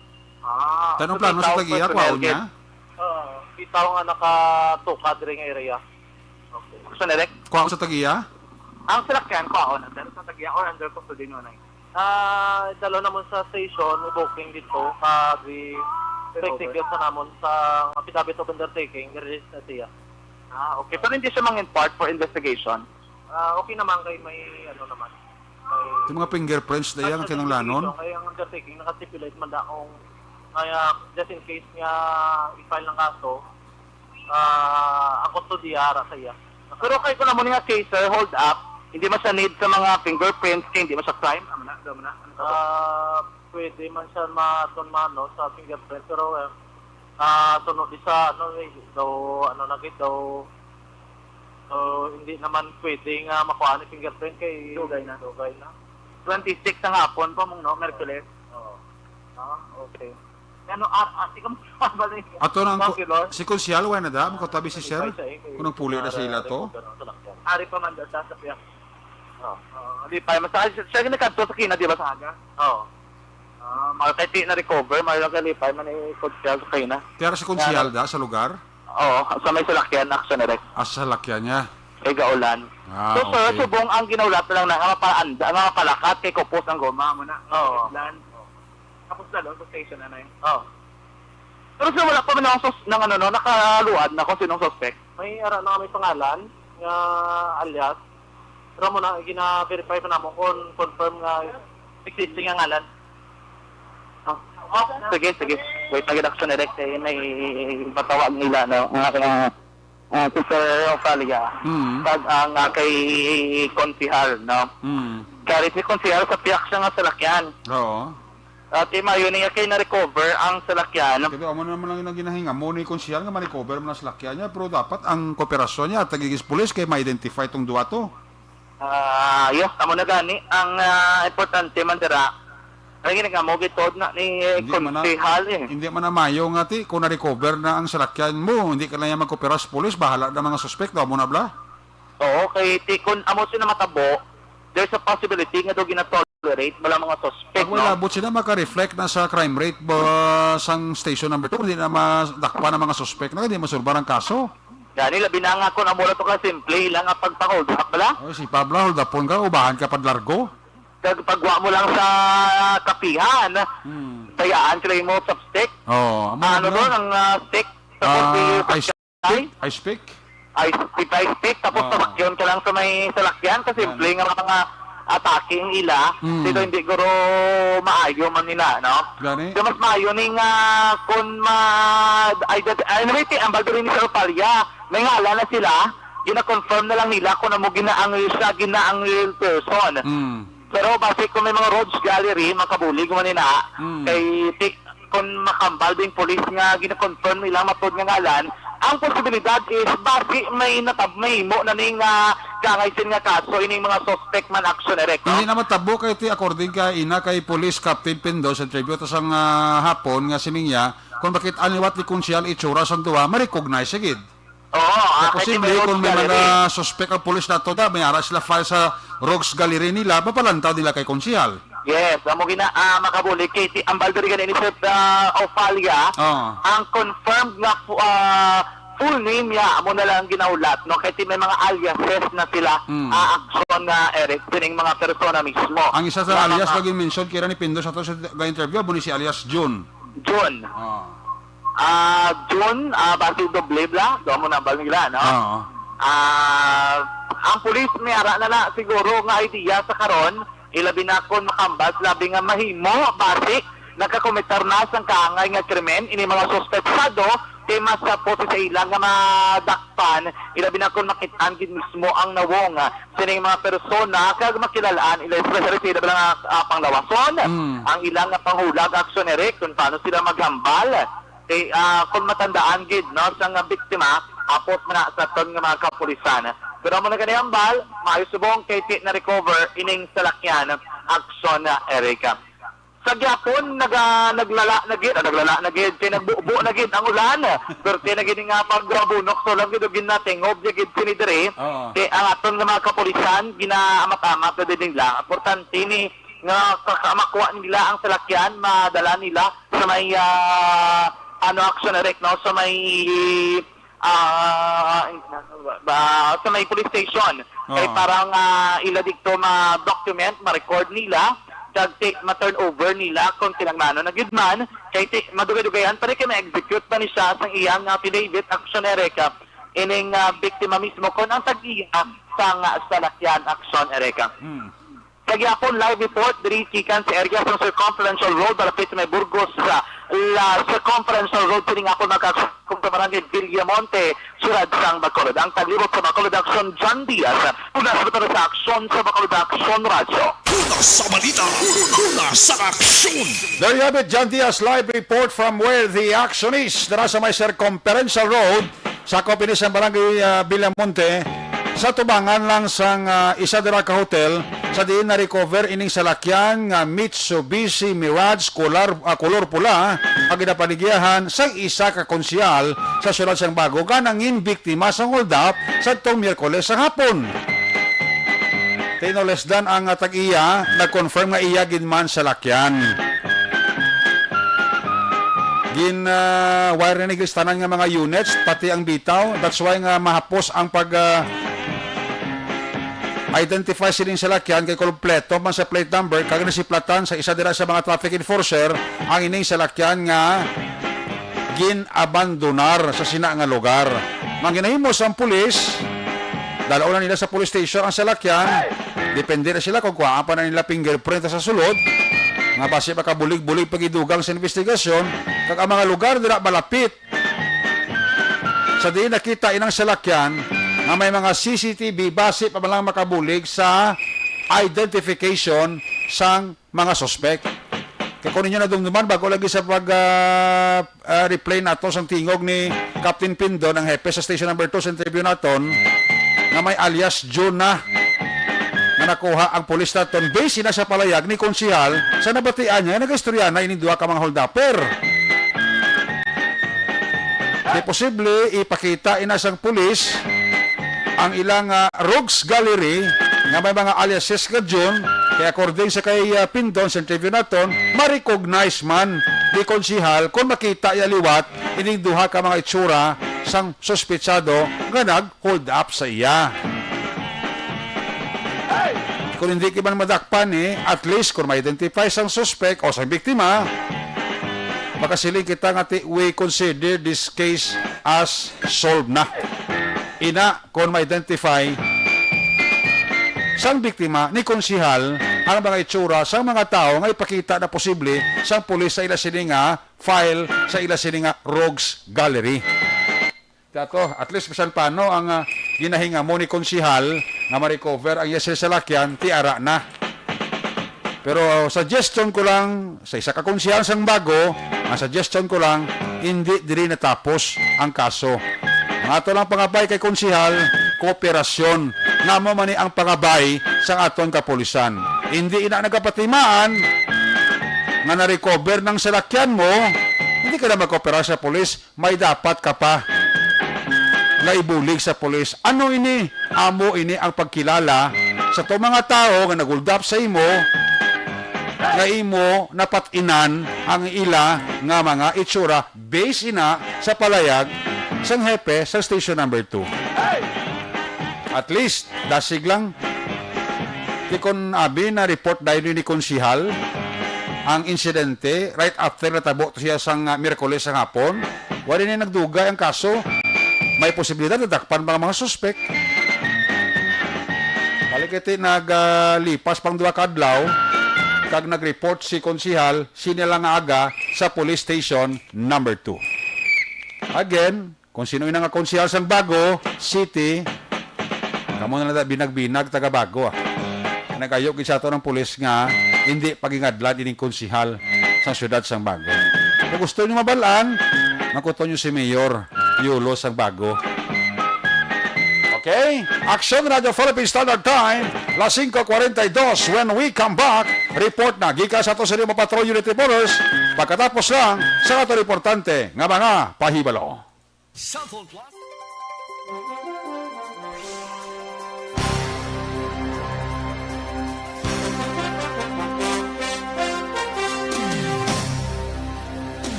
Ah, Tanong so, plano sa ikaw, tagiya, personal kwaon niya? Kit? Oo. Bitaw nga nakatuka diri nga area. Okay. Action direct? Kwaon sa tagiya? Ang salakyan, kwaon, under sa tagiya or under custody no, nay? Ah, dalo namon sa station, may booking dito, kag i-, Turnover. Execute sa namon sa affidavit of undertaking, i-release na siya. Ah, okay. Pero hindi siya mang-import for investigation? Ah, okay naman kay may, ano naman, may Yung mga fingerprints na yan, ang kinahanglanon? Kay ang undertaking, nakastipulate man da kung, kaya, just in case nga i-file ng kaso, ah, ang kustodiya ara sa iya. Pero kay kung amo ni nga case, sir, hold up, hindi man siya need sa mga fingerprints, kay hindi man siya crime. Amo na, amo na. Ano ka ba? Ah, pwede man siya maton mano sa fingerprint, pero, eh, ah, sunod di sa, ano, eh, daw, ano na gid, daw, so, hindi naman pwede nga makuha ni fingerprint kay Dugay na. Dugay na. Twenty-six ang hapon pa mong, no, Merkules. Oo. Ah, okay. Ano, ah, ah, si Konsehal ba ni Ato nang ko-, Councilor? Si Konsehal, wala na da? Makatabi si Sir? Ay, siya, eh, Kung nagpuli na sa ila to? Ari pa man da sa, sa piyak. Oh. Oh, di pa, mas, siya, siya nagkadto sa kina, di ba, sa aga? Oo. Ah, mga kay ti na-recover, mga lang kalipay, man, eh, Konsehal sa kina. Kaya si Konsehal Kaya, da, sa lugar? Oo, sa may salakyan, action direct. Ah, sa salakyan niya. Kay Gaulan. Ah, So, sir, okay. Subong ang ginahulat na lang na nga mapaanda, nga mapalakat kay kupos ang goma mo na. Oo. Plan. Tapos lalo sa station, anay. Oh. Pero, sir, wala pa man akong sus-, nang ano, no, nakaluad na kung sinong suspect. May ara na kami pangalan nga alias. Pero mo na, gina-verify pa namo kung confirm nga existing nga ngalan. Ah, sige, sige. Wait, nag-action direct, eh, may patawag nila, no? Nga, nga, ah, si Sir Opalia, Mm. Kag ang, ah, kay Konsehal, no? Mm. Kari si Konsehal sa piyak siya nga salakyan. Oo. At imayo niya kay na-recover ang salakyan. Kaya amo naman lang yung ginahinga mo ni Konsehal nga ma-recover mo na salakyan niya, pero dapat ang kooperasyon niya at nagigis pulis kay ma-identify tong duwa to. Ah, yo, amo na gani. Ang, ah, importante man dira, ang gini nga mo gitod na ni Hindi man na, Konsehal, eh. Hindi man na mayo nga, ti, kung na-recover na ang salakyan mo, hindi ka na niya magkooperas pulis, bahala na mga suspek, daw mo na bla? Oo, kay ti, kung amo sila matabo, there's a possibility nga daw ginatolerate bala mga suspek, Pag wala, no? But sila maka-reflect na sa crime rate ba sang station number two, hindi na madakpan ang mga suspek na, hindi masulbar ang kaso. Gani, labi na nga kung amo ra to ka simple, ilang nga pagpa-hold up, bala? Oh, si Pablo, hold upon ka, ubahan ka pad largo. Kag pagwa mo lang sa kapihan, Hmm. Bayaan sila yung mga chopstick. Oh, amo Ano na doon, ang, ah, stick? Tapos Ah, yung ice pick? Ice pick? Ice pick, ice pick. Tapos Ah. Tumakyon ka lang sa may salakyan. Kasi Yan. Simple nga mga atake ang ila. Hmm. Sila hindi guro maayo man nila, no? Gani? So, mas maayo ni nga kung ma-, ay, ay, anyway, ti, ang baldo rin ni Sir Opalia, may ngalan na sila, gina-confirm na lang nila kung amo gina-, ang siya gina-, ang real person. Mm. Pero base kung may mga rogues gallery, makabulig man nila, Mm. kay ti-, kung makambal ding police nga gina-confirm nila matod nga ngalan, Ang posibilidad is basi may natab-, may himo na ning, ah, kangay sin nga kaso ining mga suspect man, Action Eric, no? Hindi na matabo kay ti, according kay ina kay Police Captain Pindon sa interview ta sang, ah, hapon nga sining niya, kung bakit aniwat ni Konsehal itsura sang duha, ma-recognize sigid. Oo, ah, kay posible may road kung may mga suspect ang pulis nato, da, may ara sila file sa rogues gallery nila, mapalantaw nila kay Konsehal. Yes, amo gina, ah, makabulig kay ti ambal diri gani ni Sir, ah, Ofalia, Oo. ang confirmed nga fu-, ah, full name niya, amo na lang ang ginahulat, no? Kay ti may mga aliases na sila, Mm. ah, Action, ah, Eric, sining mga persona mismo. Ang isa sa Nga alias mga nga gin-mention kira ni Pindon sa to sa interview, amo ni si alias Jun. Jun. Oo. Ah, Jun, ah, basi doble bala, do mo na bala nila, no? Oo. Ah, ang pulis may ara na na siguro nga idea sa karon, ilabi na kon makambas, labi nga mahimo, basi nakakometer na sang kaangay nga krimen ini mga suspetsado, kay mas sa pose sa ila nga madakpan, ilabi na kon makit-an gid mismo ang nawong, ah, sining mga persona, kag makilal-an ila, especially sa ila bala nga, ah, panglawason, Mm. ang ila nga panghulag, Action Eric, kung paano sila maghambal. Kay, ah, kung matandaan gid, no, sa nga biktima, apot na sa aton nga mga kapulisan. Pero amo na gani ang bal, maayo subong kay ti na-recover ining salakyan, Action, ah, Eric. Sa gyapon, naga-, naglala na gid, ah, naglala na gid, kay nagbubo na gid ang ulan. Pero ti na gid nga pagrabunok, so lang gid, ginatingob niya gid sini diri. Oo. Kay ang aton nga mga kapulisan, ginaamat-amat na din lang. Importante ni nga kaka-, makuha nila ang salakyan, madala nila sa may, ah, ano, Action Eric, no? Sa may, ah, ba, sa may police station. Kay Oo. Parang, ah, ila dito ma-document, ma-record nila, kag ti-, ma-turn over nila kung kinahanglanon na gid man. Kay ti-, madugay-dugayan pa rin kay ma-execute pa ni siya sa iyang affidavit, Action Eric, ah, ining, ah, biktima mismo kung ang tag-iya sang salakyan, Action Eric. Hmm. Sa gyapon, live report diri gikan sa area sang Circumferential Road, malapit sa may Burgos, sa La Circumferential Road, sining hapon, mga ka-aksyon, sa Barangay Villamonte, siyudad sang Bacolod. Ang taglibot sa Bacolod, Action, John Diaz. Una sa Bacolod, sa Action, sa Bacolod, Action Radyo. Una sa balita, una sa aksyon. There you have it, John Diaz, live report from where the action is. Dara sa may Circumferential Road, sakop ini sa Barangay, ah, Villamonte, sa tubangan lang sang, ah, isa dira ka hotel, sa diin na-recover ining salakyan nga Mitsubishi Mirage, kular, ah, kolor pula, ang ginapaligyahan sang isa ka konsehal sa siyudad sang Bago nga nangin biktima sang hold-up sadtong Miyerkules sa hapon. Tinulesdan ang, ah, tag-iya, nag-confirm nga iya gid man salakyan. Gin, ah, wire ni tanan nga mga units, pati ang bitaw. That's why nga mahapos ang pag, ah, identify sining salakyan kay kompleto man sa plate number kag nasiplatan sa isa dira sa mga traffic enforcer ang ining salakyan nga gin-abandonar sa sina nga lugar. Ang ginahimo sang pulis, dalaon na nila sa police station ang salakyan. Depende na sila kung kuhaan pa na nila fingerprint sa sulod, nga basi makabulig-bulig pagidugang sa investigasyon, kag ang mga lugar dira malapit sa diin nakita inang salakyan nga may mga C C T V, basi pa man lang makabulig sa identification sang mga suspek. Kay kung ninyo nadumduman, bago lagi sa pag, ah, ah, replay nato sang tingog ni Captain Pindon, ang hepe sa Station Number Two sa interview naton, nga may alias Jun na, nga nakuha ang pulis naton, base na sa palayag ni Konsehal sa nabatian niya nga nag-istorya na ining duha ka mga holdupper. Di posible ipakita ina sang pulis ang ilang, ah, rogues gallery nga may mga aliases nga Jun, kay according sa kay, ah, Pindon sa interview naton, ma-recognize man ni Konsehal kung makita iya liwat ining duha ka mga itsura sang suspetsado nga nag-hold up sa iya. Kung hindi ka man madakpan ni, at least kung ma-identify sang suspect o sang biktima, makasiling kita nga ti, we consider this case as solved na. Ina, kung ma-identify sang biktima ni Konsehal ang mga itsura sang mga tawo nga ipakita na posible sang pulis sa ila sini nga file sa ila sini nga rogues gallery. Dato, at least bisan paano ang, ah, ginahingamo ni Konsehal nga ma-recover ang iya salakyan, ti ara na. Pero suggestion ko lang, sa isa ka konsehal sang Bago, ang suggestion ko lang, hindi diri natapos ang kaso. Ang ato lang pangabay kay Konsihal, kooperasyon. Nga mo man ni ang pangabay sa aton kapulisan. Hindi ina nagapatimaan nga na-recover ng salakyan mo, hindi ka na magkooperar sa pulis, may dapat ka pa nga ibulig sa pulis. Ano ini? Amo ini ang pagkilala sa to mga tawo nga nag-hold up sa imo, nga imo napat-inan ang ila nga mga itsura, base ina sa palayag sang hepe sa station number two. At least, dasig lang. Di kon abi na report dayon ni Konsihal ang insidente right after natabo to siya sang, ah, Miyerkules sang hapon. Wala ni nagdugay ang kaso. May posibilidad nadakpan pa ang mga suspek. Balik iti naglipas pang duha ka adlaw kag nag-report si Konsihal sini lang nga aga sa police station number two. Again, kung sino ina nga konsihal sang Bago City, kamo na lang binag-binag taga Bago, ah. Nag-ayo gid sa ato ng pulis nga hindi pagingadlan ining konsihal sang siyudad sang Bago. Kung gusto niyo mabalaan, makuton niyo si Mayor Yulo sang Bago. Okay? Action Radio Philippine Standard Time, las singko kwarenta y dos. When we come back, report na gikan sa ato sa Lima Patrol Unit Reporters, pagkatapos lang sa ato importante nga mga pahibalo. Cellphone Plus.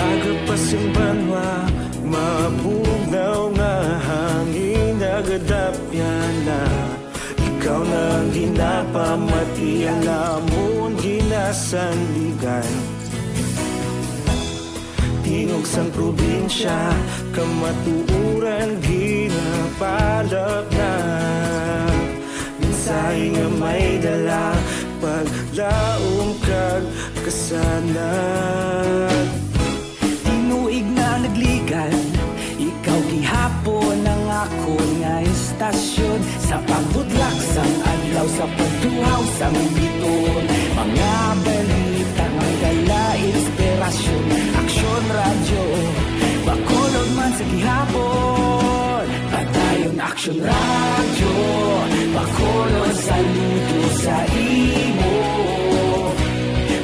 Aga pa sing banwa, mabugnaw nga hangin, nagadapyan na. Ikaw na ang ginapamati, ang amon ginasandigan. Tingog sang probinsya, kamatuoran ginapalapnap. Mensahe nga may dala, paglaom kag kasanag. Tinuig na nagligan, ikaw gihapon ang akon nga istasyon. Sa pagbutlak sang adlaw, sa pagtuhaw sang bituon, mga balita nga may dala inspirasyon. Aksyon Radyo, Bacolod man sa gihapon. Padayon Aksyon Radyo, Bacolod, saludo sa imo.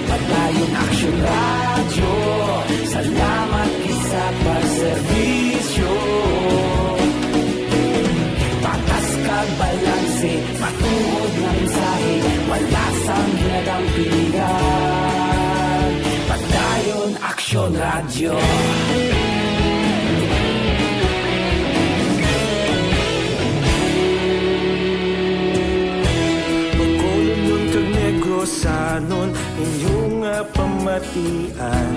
Padayon Aksyon Radyo, salamat gid sa pagserbisyo. Patas kag balanse, matuod nga mensahe, wala sang ginadampigan. Padayon Aksyon Radyo. Bacolodnon kag Negrosanon, inyo nga pamatian.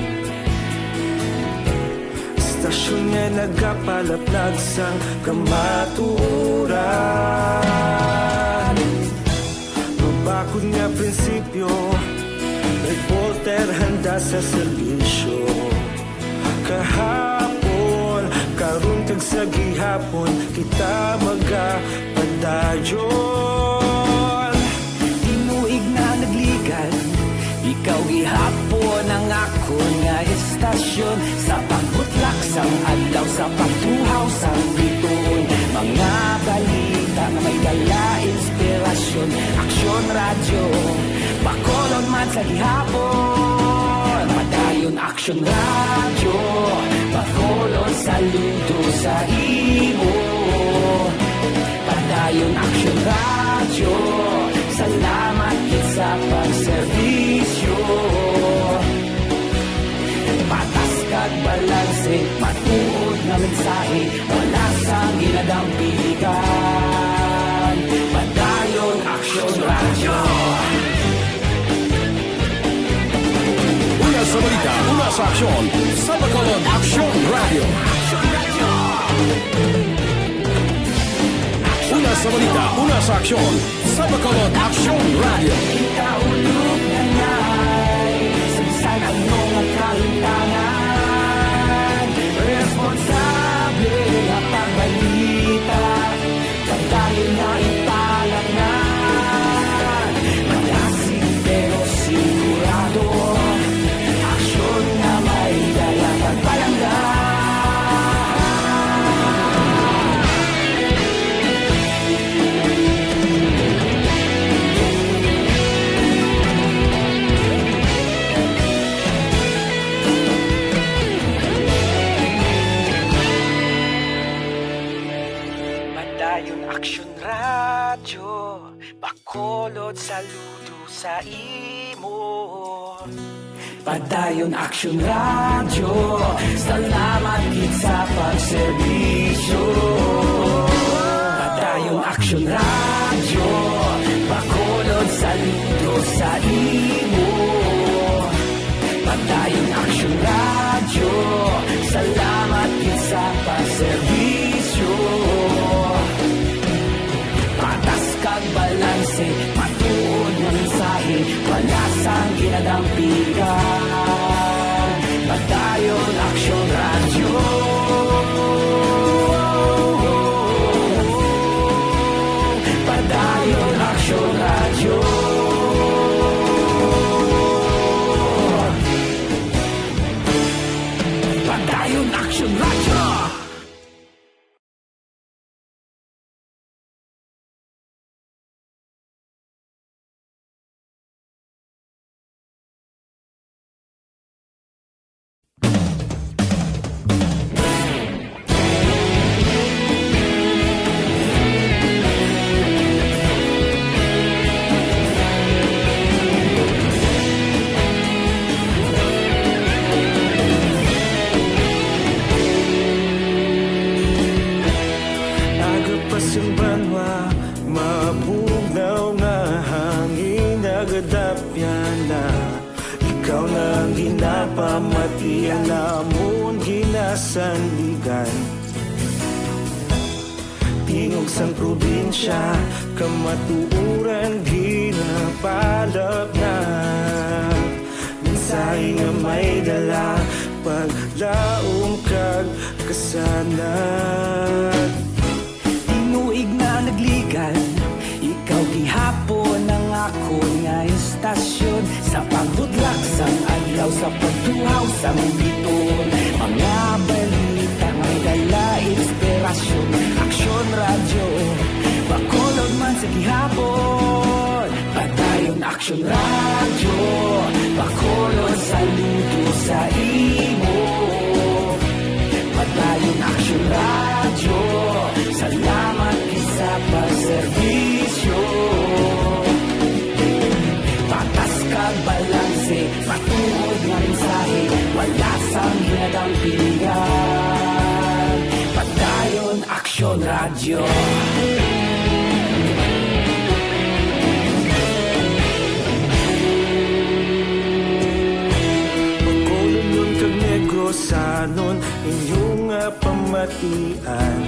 Istasyon nga nagapalaplag sang kamatuoran. Mabakod nga prinsipyo, reporter handa sa serbisyo. Kahapon, karon kag sa gihapon, kita magapadayon. Tinuig na nagligan, ikaw gihapon ang akon nga istasyon. Sa pagbutlak sang adlaw, sa pagtuhaw sang bituon, mga balita nga may dala inspirasyon. Aksyon Radyo, Bacolod man sa gihapon. Padayon Aksyon Radyo, Bacolod, saludo sa imo. Padayon Aksyon Radyo, salamat gid sa pagserbisyo. Patas kag balanse, matuod nga mensahe, wala sang ginadampigan. Padayon Aksyon Radyo. Una sa balita, una sa aksyon, sa Bacolod Aksyon Radyo. Una sa balita, una sa aksyon, sa Bacolod Aksyon Radyo. Kita ulog na ngay, sa bisan ano nga Saludo sa imo. Padayon Aksyon Radyo, salamat gid sa pagserbisyo. Padayon Aksyon Radyo, Bacolod, saludo sa imo. Padayon Aksyon Radyo, salamat gid sa pagserbisyo. Patas kag balanse, matuod nga mensahe, wala sang ginadampigan. Padayon Aksyon Radyo. Padayon Aksyon Radyo. Padayon Aksyon Radyo. Aga pa sing banwa, mabugnaw nga hangin nagadapyan na. Ikaw na ang ginapamatian namon ginasandigan. Tingog sang probinsya, kamatuoran ginapalapnap. Mensahe nga may dala, paglaom kag kasanag. Tinuig na nagligad, ikaw gihapon ang akon nga istasyon. Sa pagbudlak sang adlaw, sa pagtuhaw sang bituon, mga balita may dala inspirasyon. Aksyon Radyo, Bacolod man sa gihapon. Padayon Aksyon Radyo, Bacolod, saludo sa imo. Padayon Aksyon Radyo, salamat gid sa pagserbisyo. Patas kag balanse, matuod nga mensahe, wala sang ginadampigan. Padayon Aksyon Radyo. Bacolod kag Negrosanon, inyo nga pamatian.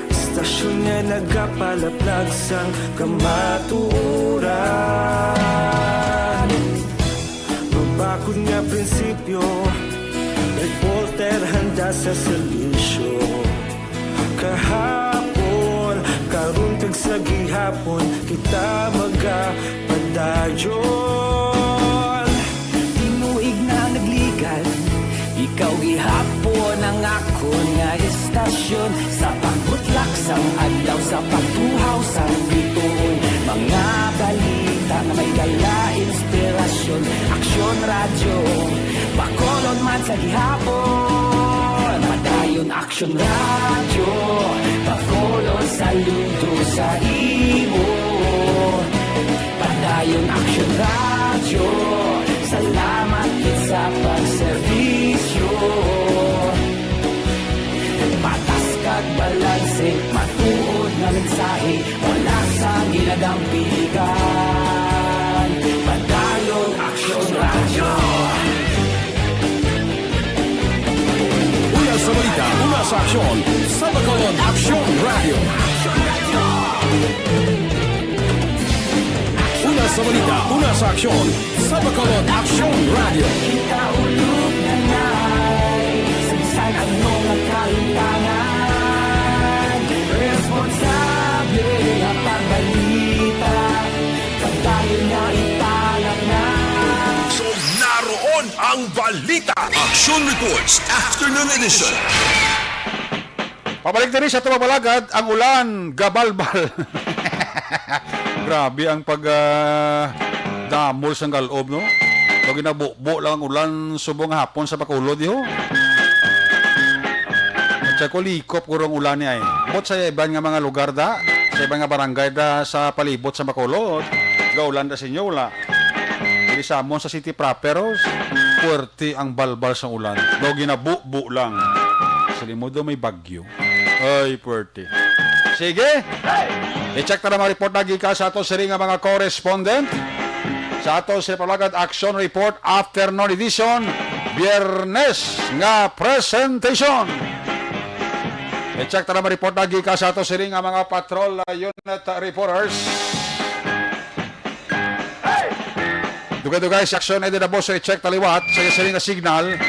Istasyon nga nagapalaplag sang kamatuoran. Mabakod nga prinsipyo, reporter handa sa serbisyo. Kahapon, karon kag sa gihapon, kita magapadayon. Tinuig na nagligad, ikaw gihapon ang akon nga istasyon. Sa pagbutlak sang adlaw, sa pagtuhaw sang bituon, mga balita nga may dala inspirasyon. Aksyon Radyo, Bacolod man sa gihapon. Padayon Aksyon Radyo, Bacolod, saludo sa imo. Padayon Aksyon Radyo, salamat gid sa pagserbisyo. Patas kag balanse, matuod nga mensahe, wala sang ginadampigan. Padayon Aksyon Radyo. Una sa balita, una sa aksyon, sa Bacolod Aksyon Radyo. Una sa balita, una sa aksyon, sa Bacolod Aksyon Radyo. Kita ulog na nai, saysay ang mga kalimtangan. Responsable nga pagbalita, padayon nga ipalatna. So, naroon ang balita. Aksyon Reports, Afternoon Edition. Pabalik diri sa Tumabalagad, ang ulan, gabalbal. Grabe ang pag, ah, damol sang galob, no? Pag ginabubo lang ang ulan, subong hapon sa Bacolod, ho. At sa Kulikop, guro ang ulan ni ay. Bot sa iban nga mga lugar, da? Sa iba nga barangay da sa palibot sa Bacolod, gaulan da sa inyo, wala? Diri sa amon sa city proper, oh, puwerte ang balbal sa ulan. Daw ginabubo lang. Sa limo daw may bagyo. Ay, puwerte. Sige. I-check ta na mga report na gikan sa ato sini nga mga correspondent. Sa ato sa Palagan Action Report Afternoon Edition, Biyernes nga presentation. I-check ta na mga report na gikan sa ato sini nga mga patrol, uh, unit, uh, reporters. Dugay-dugay si Action Eddie Daboso, i-check ta liwat sa iya sini nga signal.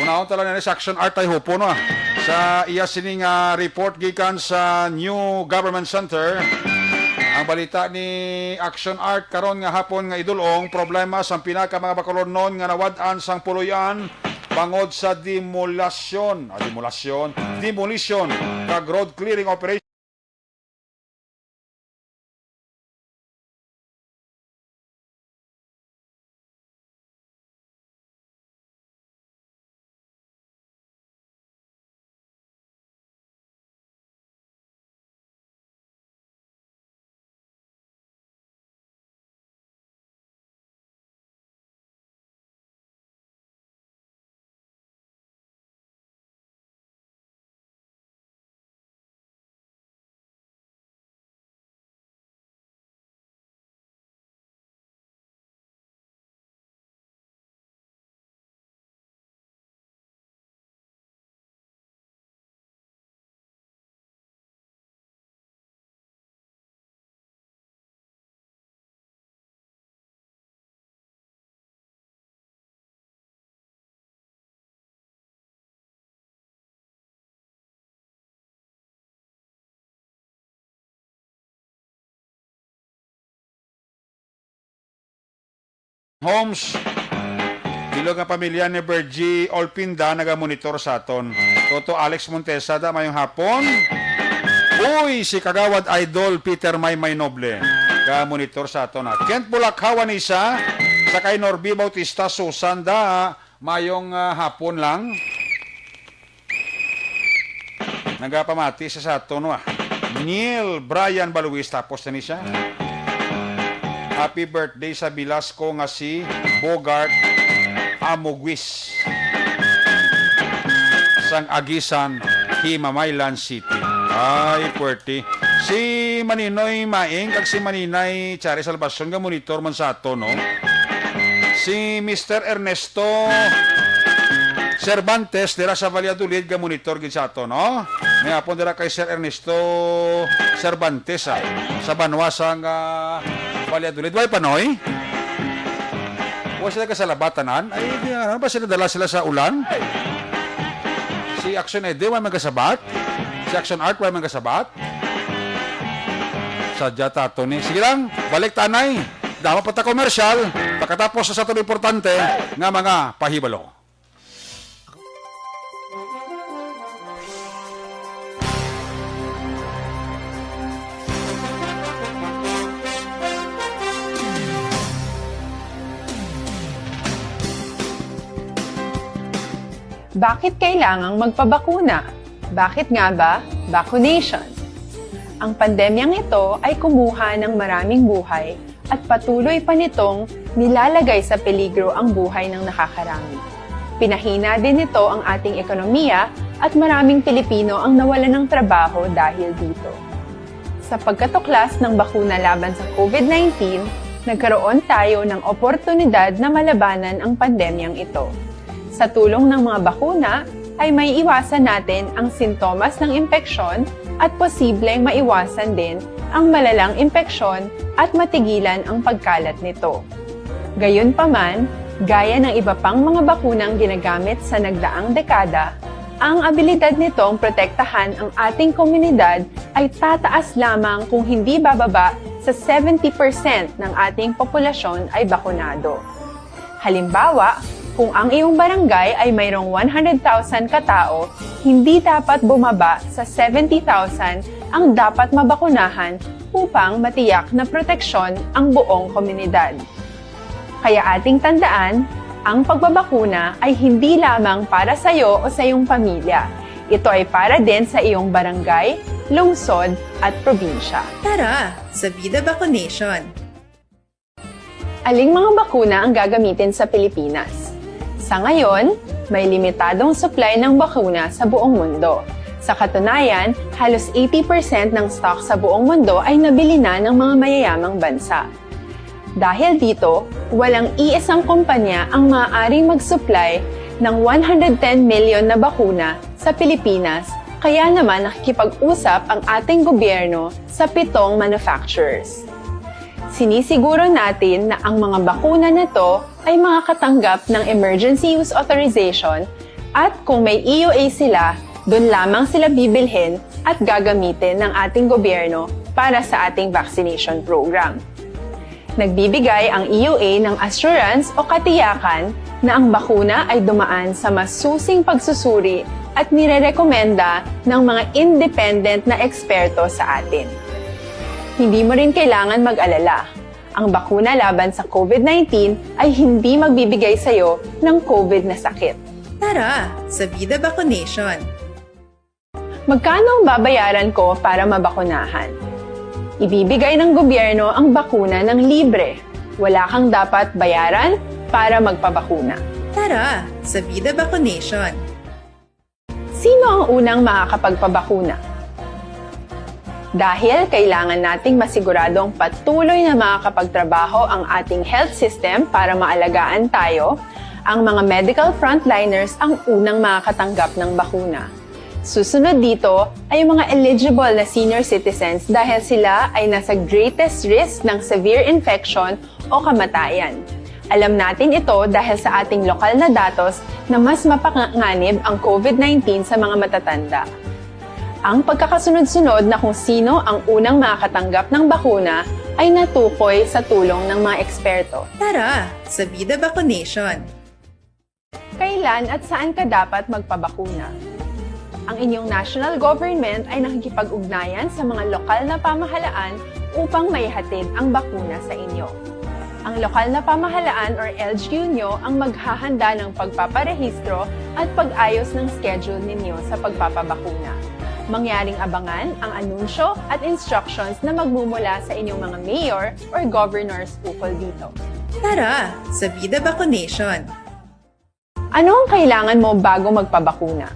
Unahon ta lang ni si Action Art, ay hupon, ah. Sa iya sini nga report gikan sa New Government Center, ang balita ni Action Art karon nga hapon nga idulong, problema sang pila ka mga Bacolodnon nga nawad-an sang puloy-an bangod sa demolasyon, ah, demolasyon, demolition kag road clearing operation. Homes. Bilog nga pamilya ni Virgie Olpinda nagamonitor sa aton. Toto Alex Montesa, da, mayong hapon. Uy, si Kagawad Idol Peter Maymay Noble, ga-monitor sa aton, ha. Kent Bulakhawan isa, sa kay Norby Bautista Susan, da, mayong, ah, hapon lang. Nagapamati sa sa aton, wa. Neil Brian Baluis, tapos na ni siya. Happy birthday sa Bilasco nga si Bogart Amuguis sang Agisan, Himamaylan City. Ay, puwerte. Si Maninoy Maing kag si Maninay Chari Salvacion nga monitor man sa aton, no? Si Mister Ernesto Cervantes dira sa Valladolid nga monitor gid sa aton, no? May hapon dira kay Sir Ernesto Cervantes, ah, sa banwa sang, ah, Valladolid. Way panoy? Wa sila kasalabatanan? Ay, di, ano ba sila, dala sila sa ulan? Si Action Eddie, wa man kasabat? Si Action Art, wa man kasabat? Sadya ta to ni. Sige lang, balik tanay. Damo pa ta komersyal. Pagkatapos sa aton importante nga mga pahibalo. Bakit kailangang magpabakuna? Bakit nga ba vaccination? Ang pandemyang ito ay kumuha ng maraming buhay at patuloy pa nitong nilalagay sa peligro ang buhay ng nakakarami. Pinahina din nito ang ating ekonomiya at maraming Pilipino ang nawalan ng trabaho dahil dito. Sa pagkatuklas ng bakuna laban sa COVID nineteen, nagkaroon tayo ng oportunidad na malabanan ang pandemyang ito. Sa tulong ng mga bakuna, ay maiiwasan natin ang sintomas ng impeksyon at posibleng maiwasan din ang malalang impeksyon at matigilan ang pagkalat nito. Gayunpaman, gaya ng iba pang mga bakunang ginagamit sa nagdaang dekada, ang abilidad nitong protektahan ang ating komunidad ay tataas lamang kung hindi bababa sa seventy percent ng ating populasyon ay bakunado. Halimbawa, kung ang iyong barangay ay mayroong one hundred thousand katao, hindi dapat bumaba sa seventy thousand ang dapat mabakunahan upang matiyak na proteksyon ang buong komunidad. Kaya ating tandaan, ang pagbabakuna ay hindi lamang para sa iyo o sa iyong pamilya. Ito ay para din sa iyong barangay, lungsod, at probinsya. Tara sa Vida Vacunation! Aling mga bakuna ang gagamitin sa Pilipinas? Sa ngayon, may limitadong supply ng bakuna sa buong mundo. Sa katunayan, halos eighty percent ng stock sa buong mundo ay nabili na ng mga mayayamang bansa. Dahil dito, walang iisang kumpanya ang maaaring mag-supply ng one hundred ten million na bakuna sa Pilipinas, kaya naman nakikipag-usap ang ating gobyerno sa pitong manufacturers. Sinisiguro natin na ang mga bakuna na to ay makakatanggap ng emergency use authorization, at kung may E U A sila, doon lamang sila bibilhin at gagamitin ng ating gobyerno para sa ating vaccination program. Nagbibigay ang E U A ng assurance o katiyakan na ang bakuna ay dumaan sa masusing pagsusuri at nirerekomenda ng mga independent na eksperto sa atin. Hindi mo rin kailangan mag-alala. Ang bakuna laban sa COVID nineteen ay hindi magbibigay sa iyo ng COVID na sakit. Tara sa Vida Vacunation! Magkano ang babayaran ko para mabakunahan? Ibibigay ng gobyerno ang bakuna ng libre. Wala kang dapat bayaran para magpabakuna. Tara sa Vida Vacunation! Sino ang unang makakapagpabakuna? Dahil kailangan nating masiguradong patuloy na makakapagtrabaho ang ating health system para maalagaan tayo, ang mga medical frontliners ang unang makakatanggap ng bakuna. Susunod dito ay ang mga eligible na senior citizens dahil sila ay nasa greatest risk ng severe infection o kamatayan. Alam natin ito dahil sa ating lokal na datos na mas mapanganib ang COVID nineteen sa mga matatanda. Ang pagkakasunod-sunod na kung sino ang unang makakatanggap ng bakuna ay natukoy sa tulong ng mga eksperto. Tara sa Vida Vacunation! Kailan at saan ka dapat magpabakuna? Ang inyong national government ay nakikipag-ugnayan sa mga lokal na pamahalaan upang maihatid ang bakuna sa inyo. Ang lokal na pamahalaan or L G U nyo ang maghahanda ng pagpaparehistro at pag-ayos ng schedule ninyo sa pagpapabakuna. Mangyaring abangan ang anunsyo at instructions na magmumula sa inyong mga mayor or governors ukol dito. Tara sa Vida Vacunation! Ano ang kailangan mo bago magpabakuna?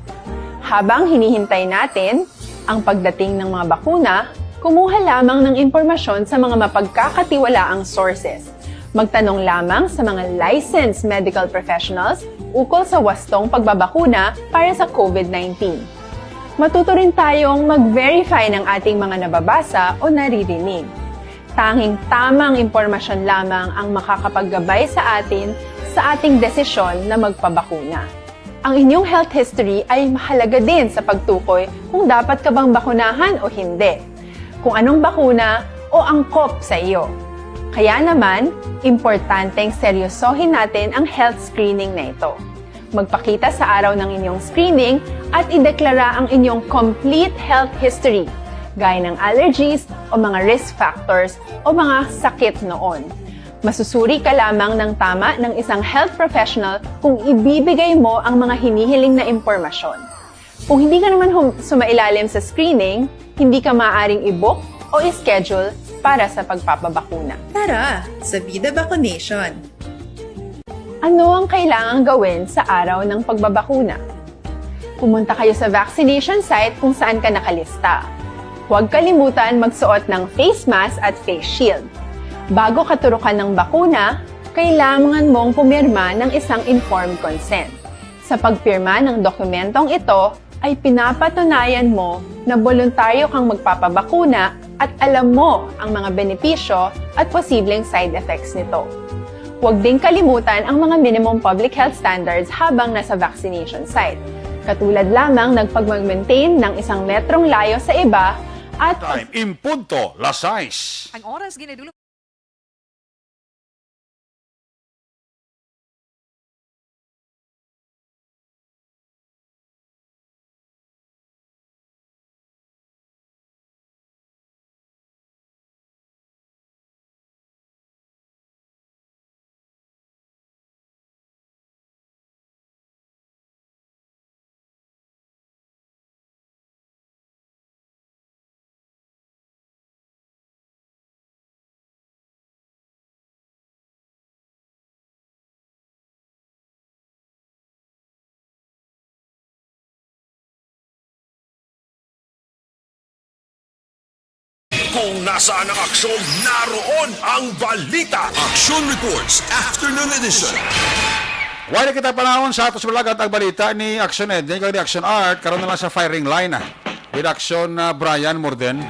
Habang hinihintay natin ang pagdating ng mga bakuna, kumuha lamang ng impormasyon sa mga mapagkakatiwalaang sources. Magtanong lamang sa mga licensed medical professionals ukol sa wastong pagbabakuna para sa COVID nineteen. Matuto rin tayong mag-verify ng ating mga nababasa o naririnig. Tanging tamang impormasyon lamang ang makakapaggabay sa atin sa ating desisyon na magpabakuna. Ang inyong health history ay mahalaga din sa pagtukoy kung dapat ka bang bakunahan o hindi, kung anong bakuna o angkop sa iyo. Kaya naman, importanteng seryosohin natin ang health screening na ito. Magpakita sa araw ng inyong screening at ideklara ang inyong complete health history, gaya ng allergies o mga risk factors o mga sakit noon. Masusuri ka lamang ng tama ng isang health professional kung ibibigay mo ang mga hinihiling na impormasyon. Kung hindi ka naman hum- sumailalim sa screening, hindi ka maaaring i-book o i-schedule para sa pagpapabakuna. Tara sa Vida Vacunation! Ano ang kailangang gawin sa araw ng pagbabakuna? Pumunta kayo sa vaccination site kung saan ka nakalista. Huwag kalimutan magsuot ng face mask at face shield. Bago katurukan ng bakuna, kailangan mong pumirma ng isang informed consent. Sa pagpirma ng dokumentong ito, ay pinapatunayan mo na boluntaryo kang magpapabakuna at alam mo ang mga benepisyo at posibleng side effects nito. Huwag ding kalimutan ang mga minimum public health standards habang nasa vaccination site, katulad lamang ng pagmag-maintain ng isang metrong layo sa iba at Time, in punto, las sais. Ang oras, ginadulo. Kung nasaan ang aksyon, naroon ang balita. Action Reports, Afternoon Edition. Wala kita panahon sa atos malagat ang balita ni Action Ed, ni kag ni Action Art, karon na lang sa firing line, ah. With Action, ah, Brian Morden.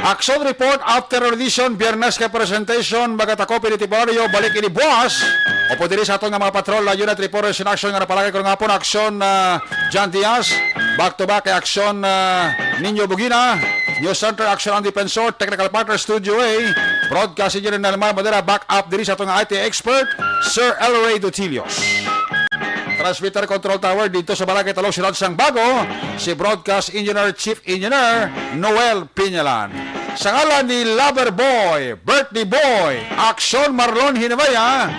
Action Report, Afternoon Edition, Biyernes kay presentation, magatakop ini temporaryo, balik ini buwas. O pwede rin sa aton nga mga patrol, ah, Unit Reporters in Action nga napalagay ko nga hapon, Action, ah, John Diaz, back to back kay Action, ah, Nino Bugina, News Center Action ang Defensor, Technical Partner Studio A, Broadcast Engineer Nelmar Madera, back up diri sa atong I T expert, Sir El Rey Dutilios. Transmitter Control Tower dito sa Barangay Talong, Siyudad sang Bago, si Broadcast Engineer, Chief Engineer Noel Piñalan. Sa ngalan ni Lover Boy, Birthday Boy, Action Marlon Hinabaya.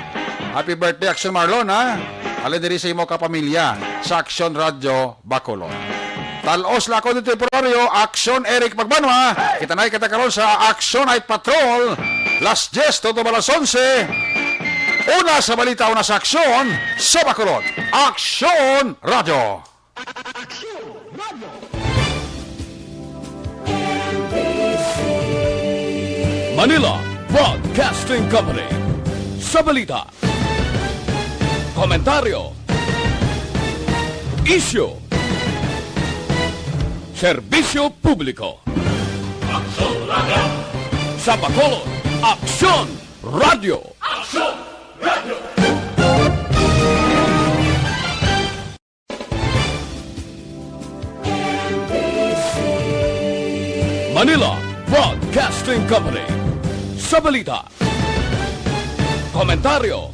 Happy birthday, Action Marlon, ha? Halin diri sa imo kapamilya sa Action Radio Bacolod. Talos la ako dito temporaryo, Action Eric Pagbanwa. Kita na kita karon sa Action Night Patrol. Las diyes, tuto ba las onse? Una sa balita, una sa aksyon, sa Bacolod. Action Radio. Manila Broadcasting Company. Sa balita, komentaryo, isyu, serbisyo publiko. Aksyon Radio. Sa Bacolod, Aksyon Radio. Aksyon Radio. Manila Broadcasting Company. Sa balita, komentaryo,